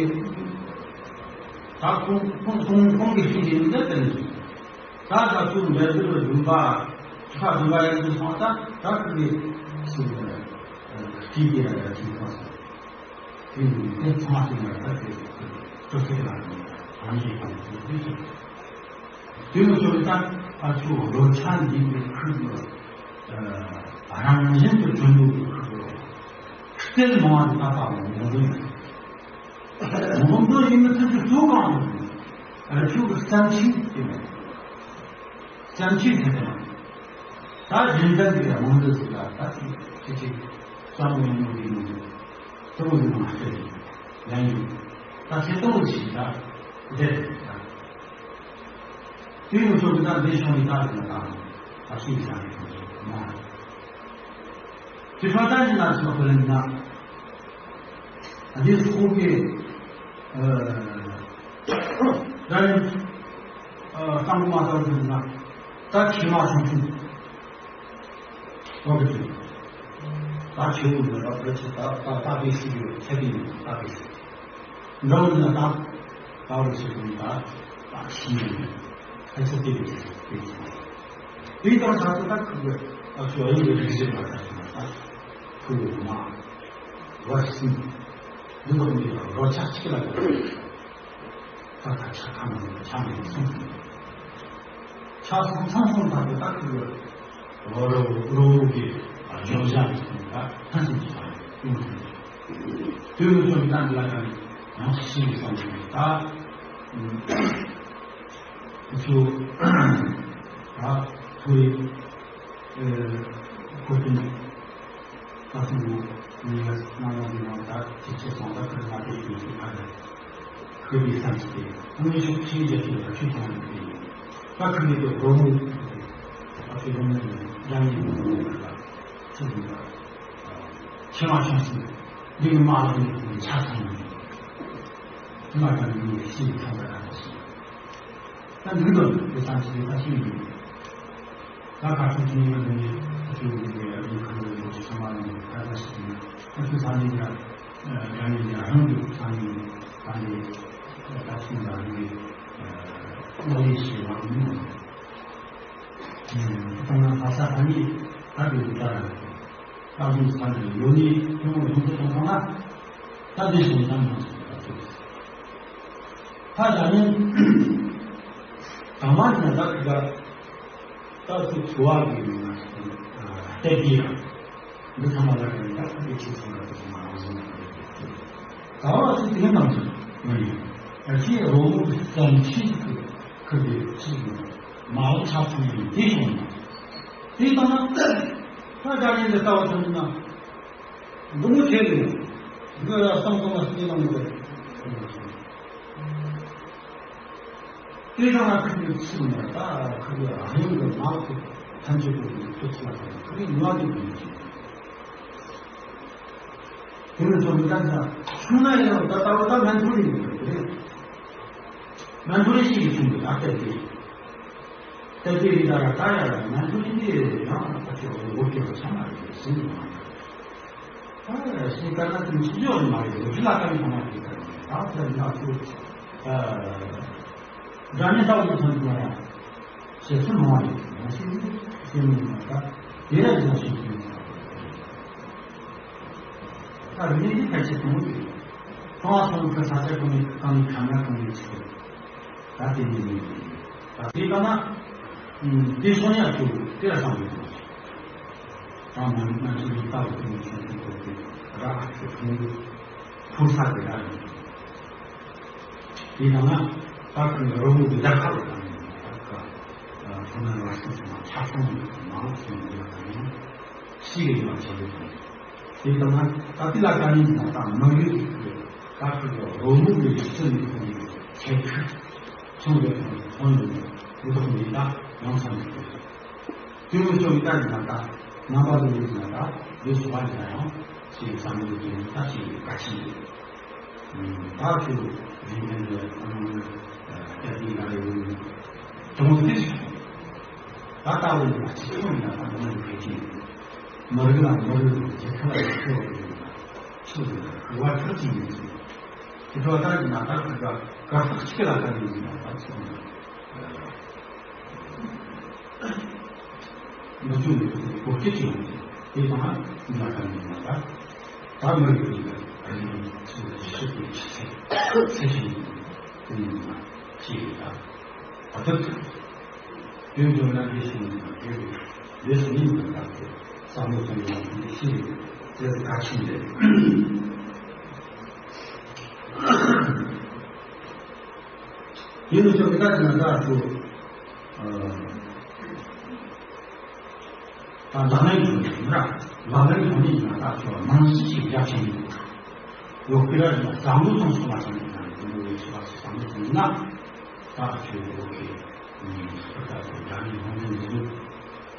ད་ཁོང་ཁོང་ཁོང་ཁོང་གི་ཤིང་གི་འདི་དེ་ནས་ད་ད་ཚུར་འབྲས་བུ་ལ་འདུན་པ་ཆ་འདུན་པ་ཡང་དུ་སོང་ད་ད་ཁོ་གི་ཤིང་གི་སྐྱིད་ཀྱི་ཡ་ཡ་ཤིང་ཁོ་ས་དེ་ནས་དེ་ཚང་མ་ཤིང་ལ་ད་དེ་སྤྲོ་ཚིག་ལ་དང་ད་གང་ཡིན་གང་དུ་དུས་སུ། དེ་ནས་ཚུར་ད་ཨ་ཚུར་རོལ་ཆ་འདི་གི་ཁུར་རང་བཞིན་དུ་གྲོན་དུ་ཁུར་རོ། སྐྱེལ་མང་བ་དེ་ད་ལྟ་མོ་འདུན། མོ་འདུན་ཡིན་མི་ཚུལ་གྱི་གཙོ་གང་དུ་འདུན། ཨ་ཁྱོད་ཀྱི་བསམ་ཤེས་དེ་མོ། བསམ་ཤེས་དེ་དང་། ད་རྒྱུན་ལྡན་གྱི་མོ་འདུན་ཟེར་ལ་ད་ཅིག་ཅིག་ཅིག་བསམ་བློ་ཡིན་ནོ་དེ་ཡིན་ནོ། གཙོ་བོ་དེ་མ་སྐྱེལ་ཡང་ཡིན། ད་ཚེ་གཙོ་བོ་ཞིག་ད་བསྡད་དེ་ད། དེ་ཡང་ཆོག་གི་ད་འདི་ཤོང་ནི་ད་རེད་ན་ད་ད་ཤིང་བྱ་ནི་ཐོན་ཆོག་མ་རེད། དེ་ཚོ་ད་ནི་ན་ཚོ་ཧོ་ལེན་ན་ཨ་འདི་སོ་གི་ཨ་ད་ནི་ཨ་གཙང་མ་ད་ཟེར་ན་ད་ཁྱི་མ་སོང་ཚུལ། ཨོ་ཀེ། ད་ཆེ་བོ་ཡོད་ལ་བོད་ཆེ་ད་ད་ད་དེ་ཞིག་ཡོད་ཚད་ཀྱི་ཡོད་ད་དེ་ཞིག་འདྲ་བོ་ན་ད་ད་བོ་ཞིག་ཡོད་ད་ད་ཤི་ཡོད་ད་ཆེ་དེ་ཡོད་དེ་ཡོད་དེ་དང་ད་ད་ཁུ་བོ་ཨ་ཆུ་ཨ་ཡོད་རིག་བྱེད་པ་ད་ད་ཁུ་བོ་མ་བར་སྲིན་འདི་ལོག་མི་ལ་རོ་ཆག་ཅིག་ལ་ད་ད་ཆ་ཁ་མ་ཆ་མི་སོང་། ཆ་སོང་ཚང་སོང་ད་དེ་ད་ཁུ་རོ་རོ་རོ་གི་ལྗོངས་ཞང་ད་ཐན་སོང་ཚང་ཡོང་ཐུབ། དུས་ཚོད་ད་ལ་ཀ་ནི་ཡང་ཤི་ཡི་སོང་ད་ཚུ་ད་ཐུ་ཡི་ཁོ་ཏུ་ད་ཐུ་ནི་ཡ་ན་ན་ནི་ན་ད་ཅི་ཆེ་སོང་ད་ཁུ་ང་དེ་དུས་ཚོད་ད་ད། ཁུ་བའི་བསམ་ཚུལ་དེ་དངོས་ཤུགས་ཆེན་རྒྱ་ཆེ་བ་ཆུ་ཚང་ཡོད་པས། ད་ཁུ་བའི་དེ་སྒོར་མོ་ཨ་ཁུ་སྒོར་མོ་ཡིན་འདྲ་མིན་སྒོར་མོ་ཡོད་པ་ཆུ་ཚང་ཡོད་པ་ཆེ་བ་ཆུང་སྲིད་འདི་གི་དམག་ལ་ནི་ཁུ་བའི་ཆ་ཚང་ཡོད། དེ་མ་ཀྱང་མི་ཡི་ཤིང་ཚང་པ་ར་ཞིང་། ད་འདི་ལོ་འདི་བསམ་ཚུལ་ད་ཤིང་ཡོད། ད་ག་ཚོད་ཅིག་ཡིན་ན་འདི་ནི་ཨ་ཁུ་བའི་དེ་ཡ་མི་ཁུ་བའི་ལོ་ཆུ་ཚང་མ་ནི་ད་ད་ཞིག་ཡིན་ན་ཨ་ཁུ་ཚང་ནི་ཡ། ཡང་ཡང་རང་གི་ཚང་ཡིན་ད་ནི་ད་ཕྱིན་ལ་ནི་ནོ་ལི་ཞེས་པ་ནི་ད་ན་ཧ་ས་ད་ནི་ད་དུ་ད་ད་དུ་ས་ནི་ཡོ་ནི་ཁྱོད་ཡོང་དུ་གཏོང་ན་ད་དེ་བཞིན་ད་ནི་ད་དུ་ད་ད་ནི་ད་མ་ནི་ད་གི་ད། ད་ཚོ་འཚོ་བ་གི་ཡིན་ན་ལྟ་གི་ཡང་འདི་ཚང་མ་ལ་ཡང་ད་ཁ་གི་ཆེ་ཚང་ལ་ཚང་མ་རང་བཞིན་ལ་ད་བ་ཚོ་དེ་ནང་ཚོ་མི་ཡིན་ཨ་ཅེ་རོ་མོ་གི་བསམ་ཤེས་ཀྱི་ཁུ་གི་ཚིག་ཡིན་མ་འོ་ཆ་ཚང་ཡིན་དེ་ཡིན་ན་དེ་ལྟ་ན་ད་དགྲ་ཡིན་དེ་ལྟ་བ་ཚོ་ཡིན་ན་འདི་མོ་ཆེ་གི་འདི་ལ་བསམ་བློ་ལ་སྐྱེ་ལ་མི་དགོས། དེ་དང་ང་ཁུ་བའི་ཚིག་ནས་ད་ཁུ་བའི་རང་ཡུལ་གྱི་ནང་དུ་ཐམས་ཅད་པོ་ཡི་ཐུགས་ཚིག་ལ་ཁུ་བའི་ནུས་པ་དེ་ཡིན་ཅིང་། དེ་ནི་ཚོ་མི་ལྟར་ན་ཆུང་ན་ཡང་ད་ལྟ་བུ་ད་མན་ཐུ་རི་ཡིན་པ་རེད། མན་ཐུ་རི་ཞིག་གི་ཆུང་གི་ད་ལྟ་དེ་ལྟ་དེ་རི་ད་ར་ད་ཡ་ལ་མན་ཐུ་རི་དེ་ཡང་ད་ཁྱོད་འོ་སྐྱོ་བ་ཆ་མ་རེད་ཟིན་མ་རེད། ད་ཤིང་ཀ་ན་དུ་མི་ཤི་ཡོད་མ་ཡོད་ལ་ཀ་མི་ཐ་མ་དེ་ཀ་ད་ད་ན་ཚུ་ཨ་དགྲ་ནི་ལྟ་བུ་ཐོན་ཐུབ་ན་ཡང་ཞེ་སུ་མ་ཡོད་མ་ཤི་ནི་ཤི་མི་མ་ད་དེ་ར་ཡང་ཤི་ཤི་མི་ད་རིག་གནས་འདི་ཕལ་ཆེར་གོང་དུ་ཡོད། ཁོང་ཚོ་ཁ་ས་ཆ་གོང་ནས་གང་ནས་གང་ན་གང་ནས་ཆེ། ད་དེ་ནི་མིན། ད་དེ་ལྟ་ན། དེ་སོང་ཡག་ཏུ་དེ་ལ་བསམ་ཡོད། ད་མ་ནི་ང་ཚོ་ལྟ་བུ་དེ་ནི་ཆོས་ཀྱི་སྐོར་དེ་རག་གི་ཁུངས་ཕུར་ས་དེ་རག་ཡོད། དེ་ལྟ་ན་ད་ཁོང་རོ་མུ་གི་རྒྱལ་ཁབ་ལ་ད་ནི་ད་ཁ་ཁོ་ན་ལ་སོང་ཙང་ཆ་ཚང་མ་ལོག་སོང་ཡོད་ལ་ད་ནི། ཤི་གི་ཡོད་ཆ་ལུགས་དང་། དེ་ལྟར་ན་ད་ཏི་ལ་ཀ་ནི་ན་ད་མ་ཡུལ་གྱི་ཁུལ་ད་ཁུལ་དུ་རོལ་མོ་གི་རིག་རྩལ་ནི་ཁོང་གི་ཁྱད་ཆོས་ཆུང་བའི་ཁོང་གི་ཁོང་གི་མི་ཐོག་མི་ད་ཡང་ཚང་གི་ཁུལ་དུ་མི་ཆོག་གི་ད་ཡིན་ན་ད་རྣམ་པ་ལུགས་ཡིན་ན་ད་ལུས་སུ་བ་ཡིན་ན་ཡང་ཤི་གི་བསམ་བློ་གི་ད་ཤི་གི་ག་ཆི་ཡོད། ད་ཚུར་རིག་གནས་ཀྱི་ཨ་ནི་སྐད་ཡིག་ལ་ཡོད་ནི་གྲོང་ཁྱེར་ཞིག་ད་ལྟ་བུ་ཡིན་ན་ཅི་ཐུབ་ཡིན་ན་ད་མི་ལ་ཡོད་ཀྱི་ཡོད། མི་རིགས་ལ་མི་རིགས་རྒྱལ་ཁབ་ལ་རྒྱལ་ཁབ་ཡོད་པ་ཆོས་ཀྱི་རེ་བ་ཁྲི་གཅིག་ཡིན་ཚུལ། དེ་འཕྲོ་ལྟར་གྱི་ན་ད་ཁོ་ད་གར་སྟེགས་གཅིག་ལ་ད་ཡིན་ན་ད་ཚོགས་ནས། མི་བྱུང་བའི་གོ་སྐབས་ཅིག་ཡོང་དུས་དེ་དང་ང་ལ་ད་ནི་ང་ད་ད་མི་རིགས་ཀྱི་ཨ་ནི་ཚོ་རེ་ཞིག་གི་ཆེ་ཚེ་ཆེ་ཞིང་དེ་ནི་ང་ཞིག་ད་ད་ད་དོན་དུ་ན་ལས་སུ་ནི་ང་དེ་ལས་སུ་ནི་ང་ད་དེ་བསམ་བློ་གཏོང་ཡོང་དུས་ཞིག་དེ་ག་ཆིན་རེད། ཡིན་ནོ་ཅོག་གི་ད་ཅི་ན་ད་ཚོ། ད་ལག་ལེན་ཐོག་ནས་ཡིན་ར། ལག་ལེན་ཐོག་ནས་ཡིན་ན་ད་ཚོ་རྨང་གཞི་ཞིག་རྒྱ་ཆེན་ཡོད། ཡོད་ཀི་ར་ཡིན་ན་བསམ་བློ་གཏོང་ཐུབ་པ་ཞིག་ཡིན་ན་ཡིན་ནོ་ཡོད་ཆེ་བ་ཞིག་བསམ་བློ་གཏོང་ན། ད་ཚོ་ཡོད་ཀི་ཡིན་ད་ཚོ་རྒྱ་མི་ཧོང་ལེན་འདི་ཚོ་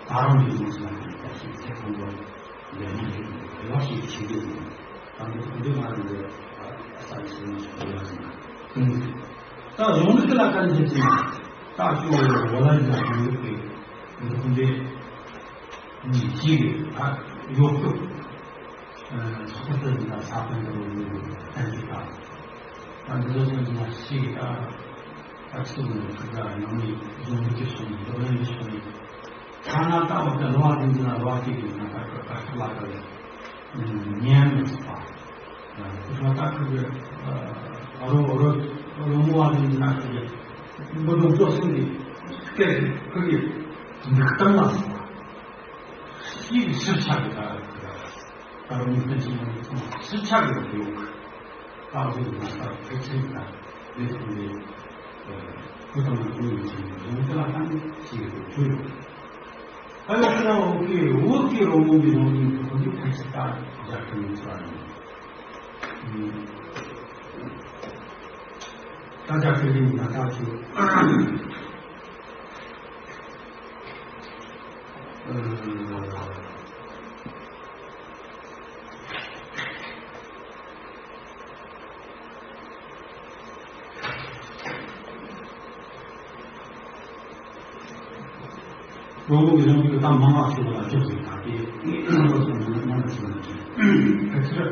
ད་རང་གི་ཡོང་སོང་ན་ད་ཞིག་ཚེ་ཁོང་ལོ་ལས་མ་འདི་ལ་ཞིག་བྱེད་རྒྱུ་ཡིན། ད་འདི་ཁོང་ཚོའི་ང་རང་གི་ས་ཞིག་ན་ཞིག་ཡོད་ལ་ཞིག་ན། ད་གཞུང་ལུགས་ལ་ཀ་འཇིག་ཅིང་ད་ཅུང་བོ་ལ་ཡིན་ན་གཞུང་ལུགས་ཀྱི་འདུག་འདི་གཅིག་ད་ཡོག་ཤོག་ཚོགས་པ་ལ་ས་ཕན་དུ་ཡོད་ཏན་ཅིག་ད་ད་འདི་ལ་ཀ་འཇིག་ཞིག་ད་ད་ཅི་ཐུབ་ནས་ཐུབ་ད་ཡང་མི་གཞུང་ལུགས་ཀྱི་སོང་འདོར་ལེན་གྱི་སོང་ཐ་ན་ལྟ་བ་དེ་ལོ་བ་དེ་འཛིན་ལ་ལོ་བ་དེ་གི་ན་ད་ཁ་ཁ་ཁ་ལ་ཁ་ལ་ཉན་མི་ཚུགས་པ། ཁོ་ཚོ་ད་ཁོ་གི་ཨ་རོ་རོ་རོ་མོ་བ་ནི་ན་ཁོ་གི་མི་སྡུག་ཅོག་སེང་གི་སྐད་ཁོ་གི་མིག་གཏིང་ལ་སོང་བ། ཤི་ཤི་ཆག་གི་ད་ད་རུང་མི་ཚེ་ཆེན་མོ་ཚང་ཤི་ཆག་གི་ཡོད་གི། ད་འོ་ན་ད་ཁོ་ཚོ་ད་ལས་ཁོ་ནི་ཁོ་ཚང་མ་ཁོ་ཡི་ཆེན་མོ་ཡོང་ཚེ་ལ་ད་ནི་ཤི་གི་ཡོད་གི། ད་ལྟ་ཁྱེད་རང་འོག་གི་འོག་གི་རོང་བོ་གི་རོང་བཞིན་དུ་ཁོ་ནི་ཕལ་ཆེར་ད་རྒྱ་ཁྱོན་ནས་ཚོར་བ་ཡིན། ད་རྒྱ་ཁྱོན་ནས་ན་ད་ཚོ་ལོ་ལོ་གཞུང་གི་གཏམ་མང་བ་ཞིག་ལ་ཅོག་ཙེ་ད་དེ་ལོ་སོང་ནས་མང་བ་ཞིག་ལ་ཅིག་ཕལ་ཆེར་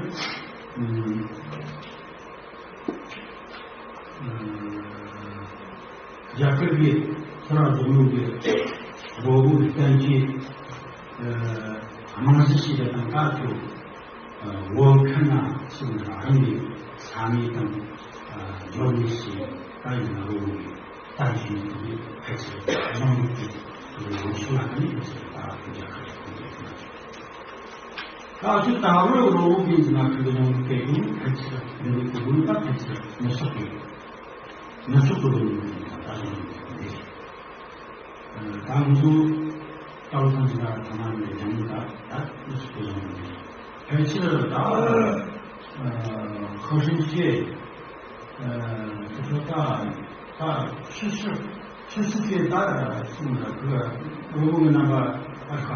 རྒྱ་གར་གྱི་ཚོ་ར་རྫོང་ལུགས་ཀྱི་ལོ་ལོ་གི་བསྟན་བཅོས་རྨང་གཞི་ཞིག་ལ་དང་ད་ཚོ། བོད་ཁམས་ན་ཚུར་རང་གི་ས་གནས་དང་འབྱོར་ནས་ཞེས་ད་ཡིན་ན་རོ་བོ་ཡི་ད་ཡིན་དུ་ཕལ་ཆེར་གཞུང་ལུགས་ཀྱི་ལོ་ཆུ་ལ་ནི་ཕལ་ཆེར་ད་རྒྱ་ཁ་ཐུག་ཡོད་ན། ད་ཆུ་ད་རོ་རོ་བོ་གི་ན་ཁུ་གི་ནང་གི་སྐད་ཀྱི་ཕལ་ཆེར་འདི་ནི་གི་ལུང་ད་ཕལ་ཆེར་མི་ཆོག་གི་མི་ཆོག་གི་ལུང་ད་ད་གཞུང་ལུགས་ཀྱི་ད་ང་ཚོ་ལྟ་བ་ཐམས་ཅད་ལ་ཐ་མ་ནས་སྦྱང་ད་ད་ཨུ་ཚུགས་པོ་ཡོང་ནས་ཕལ་ཆེར་ད་ཁོ་ཧྲིན་ཅེ་ཁོ་ཚོ་ད་ད་ཆུ་ཆུ་ཆུ་ཆུ་ཅེ་ད་གསུངས་ལ་ཁོ་ལ་ལོ་ངོ་རྣམ་པ་ཨ་ཁ་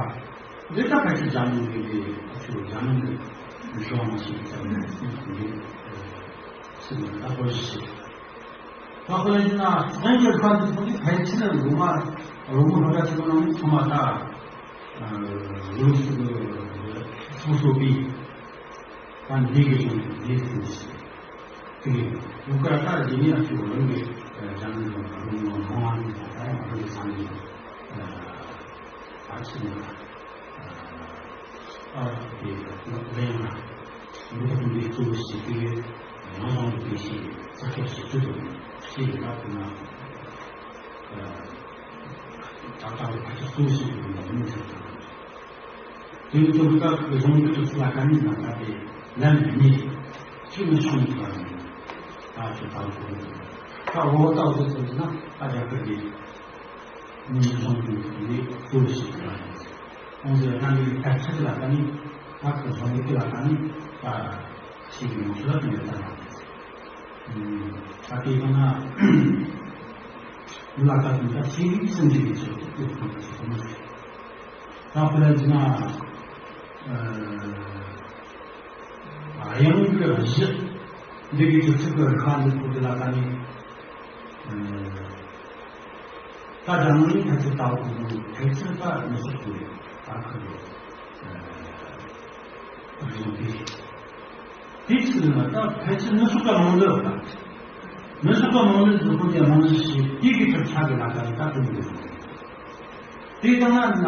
འདི་ད་ཕལ་ཆེར་སྦྱང་ཡོང་གི་རེད། ཨ་ཆུ་སྦྱང་ཡོང་གི་ཞོག་མ་ཞིག་སྦྱང་ཡོང་གི་སུ་ལ་ད་ཁོ་ཞིག་ད་ཁོ་ལ་ཡིན་ན་རྫོང་གི་ཁ་འདི་ཚོ་འདི་ཕལ་ཆེར་ངོ་མ་རོང་མོ་ལྷོ་ཁ་ཆེན་པོ་རྣམས་ཚང་མ་ད་ལུགས་སུ་ཚོགས་གསོག་པའི་ད་འདི་གི་ཚོགས་འདི་ཚོགས་ཤིག་དེ་ལུགས་ཀ་ད་རྗེས་ནས་ཡང་ཚོགས་རང་གི་རང་གི་རོང་མོ་ལྷོ་ང་གི་ད་ཡང་རང་གི་ས་ནས་ད་ཆེན་པོ། ཨ་དེ་ལེན་ན་འདི་ལྟ་བུ་འདི་གཙོ་བོ་ཞིག་གི་ཡང་ཡང་དུ་དེ་ཞིག་ས་ཕྱོགས་སུ་ཚུད་དུ་ཞིག་ལ་ཕུལ་ན་ད་ལྟ་བུ་ཕལ་ཆེར་གཙོ་བོ་ཞིག་ཏུ་ཡིན་པ་མིན་ཚར་ཚར། དེ་ནི་ཚོ་ལྟ་བུ་གཞུང་གི་ཚོགས་ལ་དཀའ་ངལ་ན་ད་དེ་ལན་མི་ཤུགས་ནི་ཤུགས་ནི་ཐོག་ལ་ཡིན། ད་ཚོ་ད་ཚོ་ད་འོ་ད་འོ་ཚོ་ཚོ་ན་ད་རྒྱ་གར་གྱི། ཉིན་གཞུང་གི་ལས་གཙོ་བོ་ཞིག་ཡིན་པ་རེད། ཁོང་ཚོས་རང་གི་དར་ཆ་ལ་ལྟ་ནི་ད་ཁོ་གཞུང་ལུགས་ལ་ལྟ་ནི་ད་ཞིག་ཡོང་ཚུལ་ལ་དེ་འདྲ་ལྟ་ན་ད་དེ་ཡིན་ན་ལ་ད་དུང་ད་ཤེས་རིག་སེམས་ཅན་གྱི་ཆོས་ཀྱི་ཐོག་ཏུ་ཞིག་ཡོང་ན་ད་ཁོ་ལ་འཛིན་ན། དབྱངས་ཀྱི་གཞི་འདི་གི་དུས་ཚིགས་ཀྱི་རིག་པ་འདི་ཁོ་དེ་ལ་ད་ནི་ད་རྒྱ་ནང་ནི་ཕལ་ཆེར་ལྟ་བུ་ཁོ་ཚོ་ཕལ་ཆེར་ད་མི་ཆོག་གི་ད་ཁོ་ཚོ་ རེད་དེ། དེ་ཚོ་ལ་ད་ཕལ་ཆེར་ནུབ་ཕྱོགས་ཀྱི་རྨོངས་དད་དང་། ནུབ་ཕྱོགས་ཀྱི་རྨོངས་དད་ཚོ་ཁོང་ཚོས་རྨང་གཞི་བྱས་དེ་གི་ཁྲིམས་ཆག་གི་ལ་ད་ལྟ་དུ་འདུག་དེ་ལྟ་ན་ན་ད་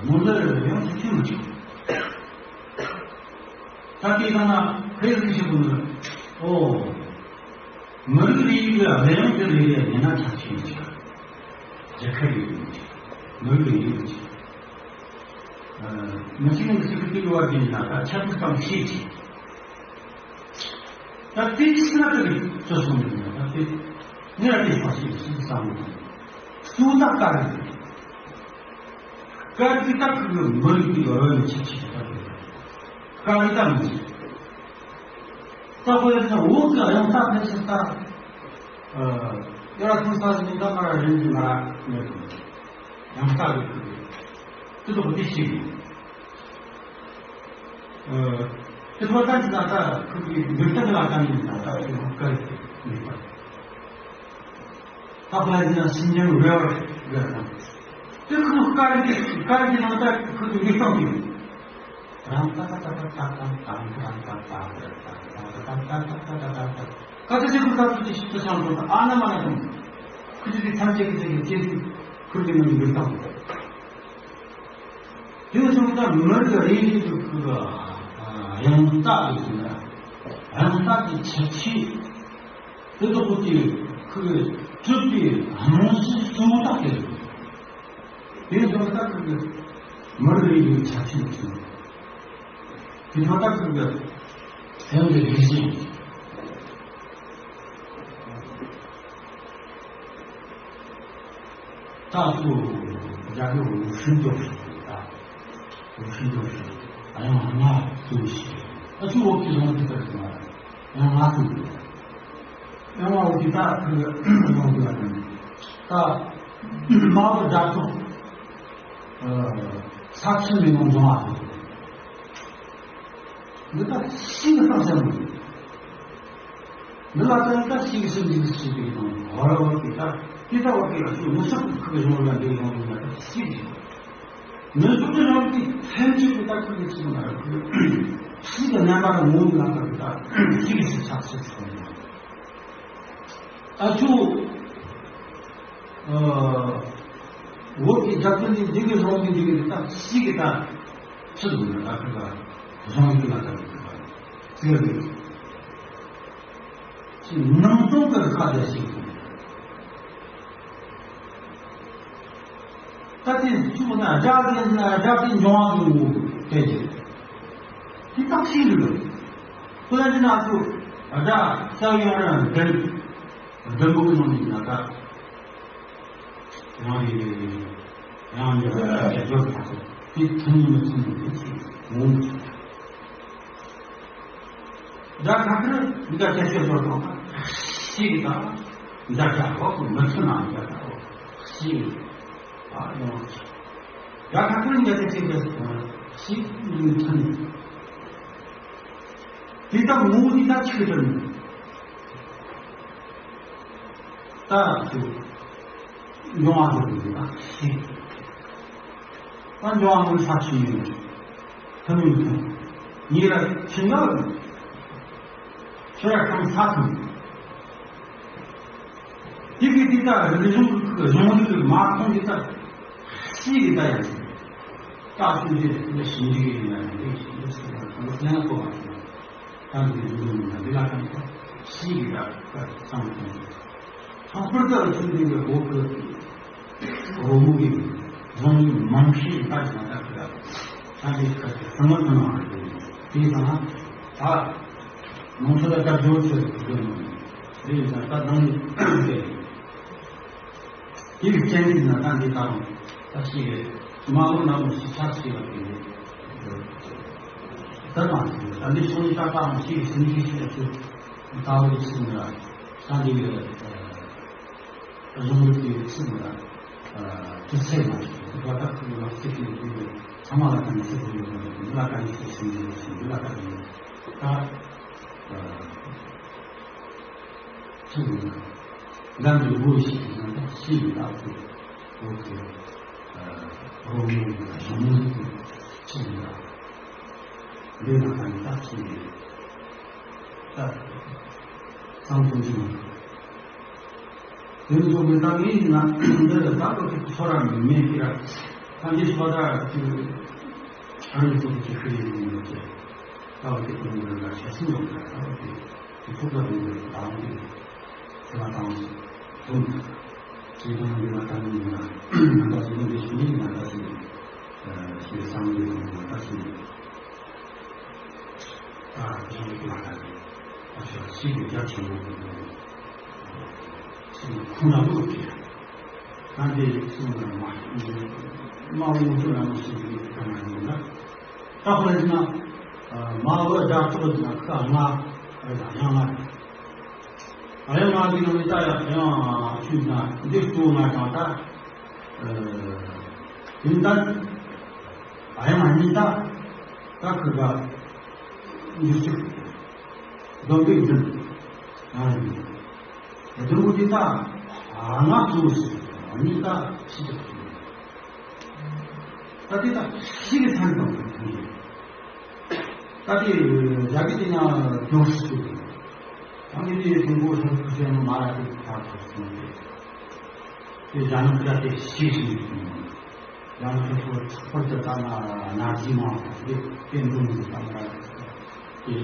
རྨོངས་དད་ཡོང་ཐུབ་ཀྱི་མི་འདུག་ད་དེ་ལྟ་ན་ཁོས་ལུགས་ཤིག་དགོས་ནི། ཨོ། མི་རིགས་རིག་གཞུང་གི་གླེང་སྟེགས་རེ་རེ་ཡིན་ན་ཆ་ཆེན་ཆེ། རྒྱལ་ཁབ་ཡིན་ཆེ། མི་རིགས་རིག་གཞུང་ཆེ། མི་གཅིག་ནས་མི་གཅིག་གི་དུས་བར་གྱི་ན་ད་ཁྱད་པར་གང་ཤེས་ཆེ། ད་དེ་ཕྱི་ན་དེ་རིགས་ཚོ་སོང་ནས་ན་ད་དེ་ངས་ལ་དེ་ཕར་ཤེས་ཤིག་བསམ་མི་ཐུབ། སུ་ད་ཀ་རེད། ཀ་རེད་ད་ཁུ་གི་མི་རིགས་དེ་ག་རེ་ཆེ་ཆེ་ད་དེ་ཀ་རེད་ད་མི་ཆེ། ད་ཁོ་ཡང་ན་འོག་གི་ཡང་ད་ཕལ་ཆེར་ད། ཨ། ཡ་ར་ཐུང་ས་ཟིན་ད་ང་ར་རིན་གྱི་ང་ར་མེད་དོ། ཡང་ད་གི་ཁུ་གི་དེ་ཚོ་དེ་ཤེས་གི། ཨ། དེ་ཚོ་ད་ཅི་ད་ད་ཁུ་གི་མི་ལྟ་གི་ལ་ད་མི་ད་ད་ཁུ་གི་མི་ལྟ། ད་ཕ་ཡི་ན་སེམས་ཅན་རེ་བར་རེ་དང་། དེ་ཁུ་ཀ་རི་ཀ་རི་ནང་ད་ཁུ་གི་མི་ལྟ་གི། རང་ཏག་ཏག་ཏག་ཏག་ཏག་ཏག་ཏག་ཏག་ཏག་ཏག་ཏག་ཏག་ཏག་ཏག་ཏག་ཏག་ཁ་ཚ་ཞིག་ཁུ་ཚ་ཚུ་ཅི་ཞིག་ཏུ་སང་ཏོ་ཨ་ན་མ་ན་དང་། ཁུ་ཅི་ཏི་ཐམས་ཅད་ཀྱི་ཚེ་གི་སྐྱེ་དུས་ཁུ་ཏི་མི་འདུག་དང་། དེ་ནས་བྱུང་ད་མི་རིགས་རེ་རེ་གི་ཁུ་གི་ཡང་དག་གི་ཟེར་ན་ཡང་དག་གི་ཁྱད་ཆོས་དེ་དག་གི་ཁུ་གི་གྲུབ་པའི་རྨང་གཞི་གཙོ་བོ་དག་དེ་རེད། དེ་ཚོ་ད་ཁུ་གི་མི་རིགས་རེ་རེའི་ཆ་ཤས་ཡིན། དེ་ཚོ་ད་ཁུ་གི་ཡང་གི་རིག་གཞི་ད་ཚོ་རྒྱ་གི་འུ་ཧྲིན་ཏོ་ཞིག་ད་འུ་ཧྲིན་ཏོ་ཞིག་ཨ་ཡང་ང་ཚོ་ཞིག་ཨ་ཚོ་འོག་གི་རང་གི་ད་ཞིག་མ་ཡང་ང་ཚོ་ཡང་ང་འོག་གི་ད་ཁུ་གི་ཡང་གི་ད་ད་མ་བུ་ད་ཚོ། ས་ཆུ་མི་ནང་འབྱུང་བ་དང་། འདི་ལྟར་ཤིང་གི་རྟགས་ཅན་མོ། འདི་ལ་ལྟར་ལྟར་ཤིང་གི་སེམས་ཅན་གྱི་ཤིང་གི་དང་བར་བར་གྱི་ལྟར་དེ་ལྟ་བ་དེ་ལ་སོགས་མི་སོགས་ཀྱི་ཁུ་བའི་གཞུང་ལ་འདི་ཡོང་བའི་ལྟར་ཤིང་གི། མི་སོགས་ཀྱི་རང་གི་ཐམས་ཅད་ཀྱི་ལྟར་ཁུ་གི་ཚིག་ན་ཁུ་ཤིང་གི་རྣམ་པ་དང་ངོ་བོ་ལ་ལྟར་ལྟར་ཤིང་གི་སྲིད་ཆགས་སྲིད་སོང་། ཨ་ཅོ། ཨ། བོད་ཀྱི་རྒྱལ་ཁབ་འདི་འདི་གི་རང་གི་འདི་གི་ད་ཤིག་གི་ད་ཚུལ་དུ་ན་ད་ཁོ་ད་རང་གི་ལ་ད་ཟེར་གི་ཅི་ནང་དོན་གི་ཁ་བརྡ་ཞིག་ད་དེ་ཚུལ་ན་རྒྱ་གི་ན་རྒྱ་གི་འབྱུང་བ་གི་ངོ་བོ་དེ་ཅི་དེ་ད་ཤིག་རེད། ཁོ་ན་ཅི་ན་ཚུ་རྒྱ་ས་ཡོང་ར་འདི། འདི་མོ་གི་ནང་ནས་ན་ད། རང་རེ་རེ་རེ་རེ། རང་ཉིད་ལ་རྒྱབ་སྐྱོར་ཐག་ཆོད་དེ་མཐུན་མི་མཐུན་མི་དེ་ཚོ་ངོ་མ། ད་ཁ་ཁར་འདི་ལ་རྒྱབ་སྐྱོར་དང་ཤེས་ཀྱི་ད། འདི་ལ་རྒྱབ་བ་གོ་མི་མཐུན་ན་འདི་ལ་ཤེས་ཀྱི་ད་ཡོང་། ད་ཁ་ཁར་འདི་ལ་རྒྱབ་སྐྱོར་ཤེས་མི་མཐུན། དེ་ལྟར་ངོ་བོ་དེ་ལྟར་ཆིག་ཏུ་ནི། ད་ཚུ། འབྱུང་བ་འདི་ལྟར་ཤེས། ད་འབྱུང་བ་ངོ་ས་ཆུ་ཡིན། ཐུན་མིན་ཐུན། ཉེ་ར་ཆིན་ནག་ཆུ་ར་ཁམ་ས་ཐུན། དེ་གི་དེ་ལྟར་རིག་གཞུང་གི་གཞུང་ལུགས་མ་མཐོང་དེ་ལྟར་ཤེས་ཀྱི་ད་ཡང་ཤེས། ད་ཆུ་འདི་ལ་ཞིང་འདི་གི་ཡིན་ན་ཡང་དེ་ཞིང་འདི་ཚུལ་ཡང་གང་ལ་ཡང་གོ་བ་ཞིག་ད་འདི་འདི་འདི་འདི་ལ་གང་ལྟར་ཤེས་ཀྱི་ད་བསམ་བཏང་། ལྷག་པར་དུ་ཆུ་འདི་གི་འོག་གི་རོལ་མོ་གི་རང་གི་མང་ཤས་ད་ཞིང་ད་གི་ད་ད་འདི་ཁ་ཅིག་གང་ལ་གང་ལ་དེ་ཡིན་ན་ད་ནང་ཆོས་ལ་ད་སྦྱོར་ཚུལ་དེ་ཡིན་ན་ད་ནང་དེ། དེའི་རྐྱེན་གྱིས་ན་ད་འདི་ལྟ་བུ་ད་ཞིག་རེད། མ་འོངས་ན་མོ་ཞིག་ཆགས་ཞིག་ལ་དེ་རེད། ད་མ་ཞིག་རེད། ད་འདི་སོང་ཡི་ད་ལྟ་མོ་ཞིག་ཟིན་ཞིག་ཞིག་ལ་ཚུར་ལྟ་བུ་ཞིག་ཟིན་ལ་ད་འདི་གི་གཞུང་ལུགས་དེ་ཚུར་ལ་དུས་ཚོད་མ་ཞིག་ད་ད་ཁུ་ལ་ཚིག་གི་ཚུར་ཚང་མ་ལ་ད་ནི་ཚིག་གི་ཡོད་པ་འདི་ལ་ད་ནི་ཞིག་ཟིན་ཞིག་ལ་ཞིག་འདི་ལ་ད་ནི་ད། ཚུལ་ཡིན་ན། འདམ་གྱི་ལུགས་ཤིག་གི་ནང་དུ་ཤིང་གི་རྟགས་ཀྱི་ལུགས་ཀྱི་རོལ་མོ་ཡིན་ན་གཞུང་ལུགས་ཀྱི་ ཞིག་ཡིན་ལ། འདི་ན་ད་ནི་ད་ཅི་ཡིན། ད་གསང་ཐུང་ཅི་མ། དེ་ཚོ་གི་ད་ངས་ཡིན་ན་འདི་ལ་ད་ལོ་དེ་ཚོ་ར་མི་མེད་ཀི་ར། ད་འདི་ཚོ་ད་ཅི་ཨ་ནི་ཚོ་གི་ཁི་ཡིན་ཡོད་ཅེ། ད་བ་དེ་ཀུན་འདི་ལ་ཤ་སྲིན་ཡོད་ཀ་ད་བ་དེ་དེ་ཚོ་ད་འདི་ལ་ད་བ་དེ་དེ་ལ་ད་བ་དེ་ཚོ་དེ་ཚོ་འདི་ལ་ད་ནི་ཡིན་ན་ད་ཚོ་འདི་ཤི་ནི་ཡིན་ན་ད་ཅི་ཡིན། ཞེས་བསམ་བློ་གཏོང་བ་ལྟར་ཞིག་ཨ་ཁྱོད་ཀྱི་ལ་ད་ཨ་ཤོ་ཞིག་གི་རྒྱ་ཆེན་པོ་ཞིག་ཁོང་ལ་བློ་གི་ད་འདི་གསུང་ལ་མ་མ་འོང་ཚོ་ལ་མ་ཞིག་གི་ད་མ་ཡིན་ན་ད་ཁོ་ལ་ཡིན་ན་མ་འོ་རྒྱ་ཚོགས་ཡིན་ན་ཁ་ང་ཨ་ཡ་ང་ཨ་ཡ་ང་གི་ནང་མི་ད་ཡ་ཡང་ཆུ་ན་འདི་གཙོ་ང་དང་ད། ཡིན་ད། ཨ་ཡ་མ་ཉིད་ད། ད་ཁུ་ག་འདི་ཚིག་སྡོམ་པའི་འཛིན། ཡང་ཡིན། དེ་འདུག་འདི་ད། ང་གཙོ་བོ་ཞིག་ཉིད་ད་ཤི་ཆོག་ཅིག་ད་དེ་ད་ཤི་གི་མཚན་དང་མཐུན་ཡོད། ད་དེ་རྒྱ་གི་དེ་ཡང་ལྗོངས་སུ་བསྐྱོད། ད་དེ་དེ་དུས་འགོ་སོང་ཁུ་ཆེན་མ་ར་དེ་ཕར་ཚུར་སོང་སྟེ། དེ་རྒྱ་ནག་རྒྱ་དེ་ཤི་ཤི་ཡོད། རྒྱ་ནག་ཚོ་ཚགས་པར་དུ་ད་ན་ན་ཇི་མ་དེ་བསྟན་འགྲོ་མི་ད་ན་དེ་ད་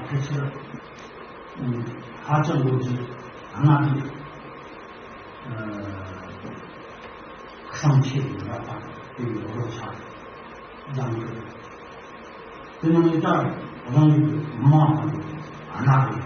ཕལ་ཆེར་ཧ་ཅང་ལོ་རྒྱུས་ང་དེ་བསམ་ཆེ་ཡོད་ལ་ད་དེ་ཡོད་རོ་ཆགས་ལམ་དུ། དེ་ནང་ནས་ད་རང་གི་མ་ཧ་ལས་ཨ་ན་རེ་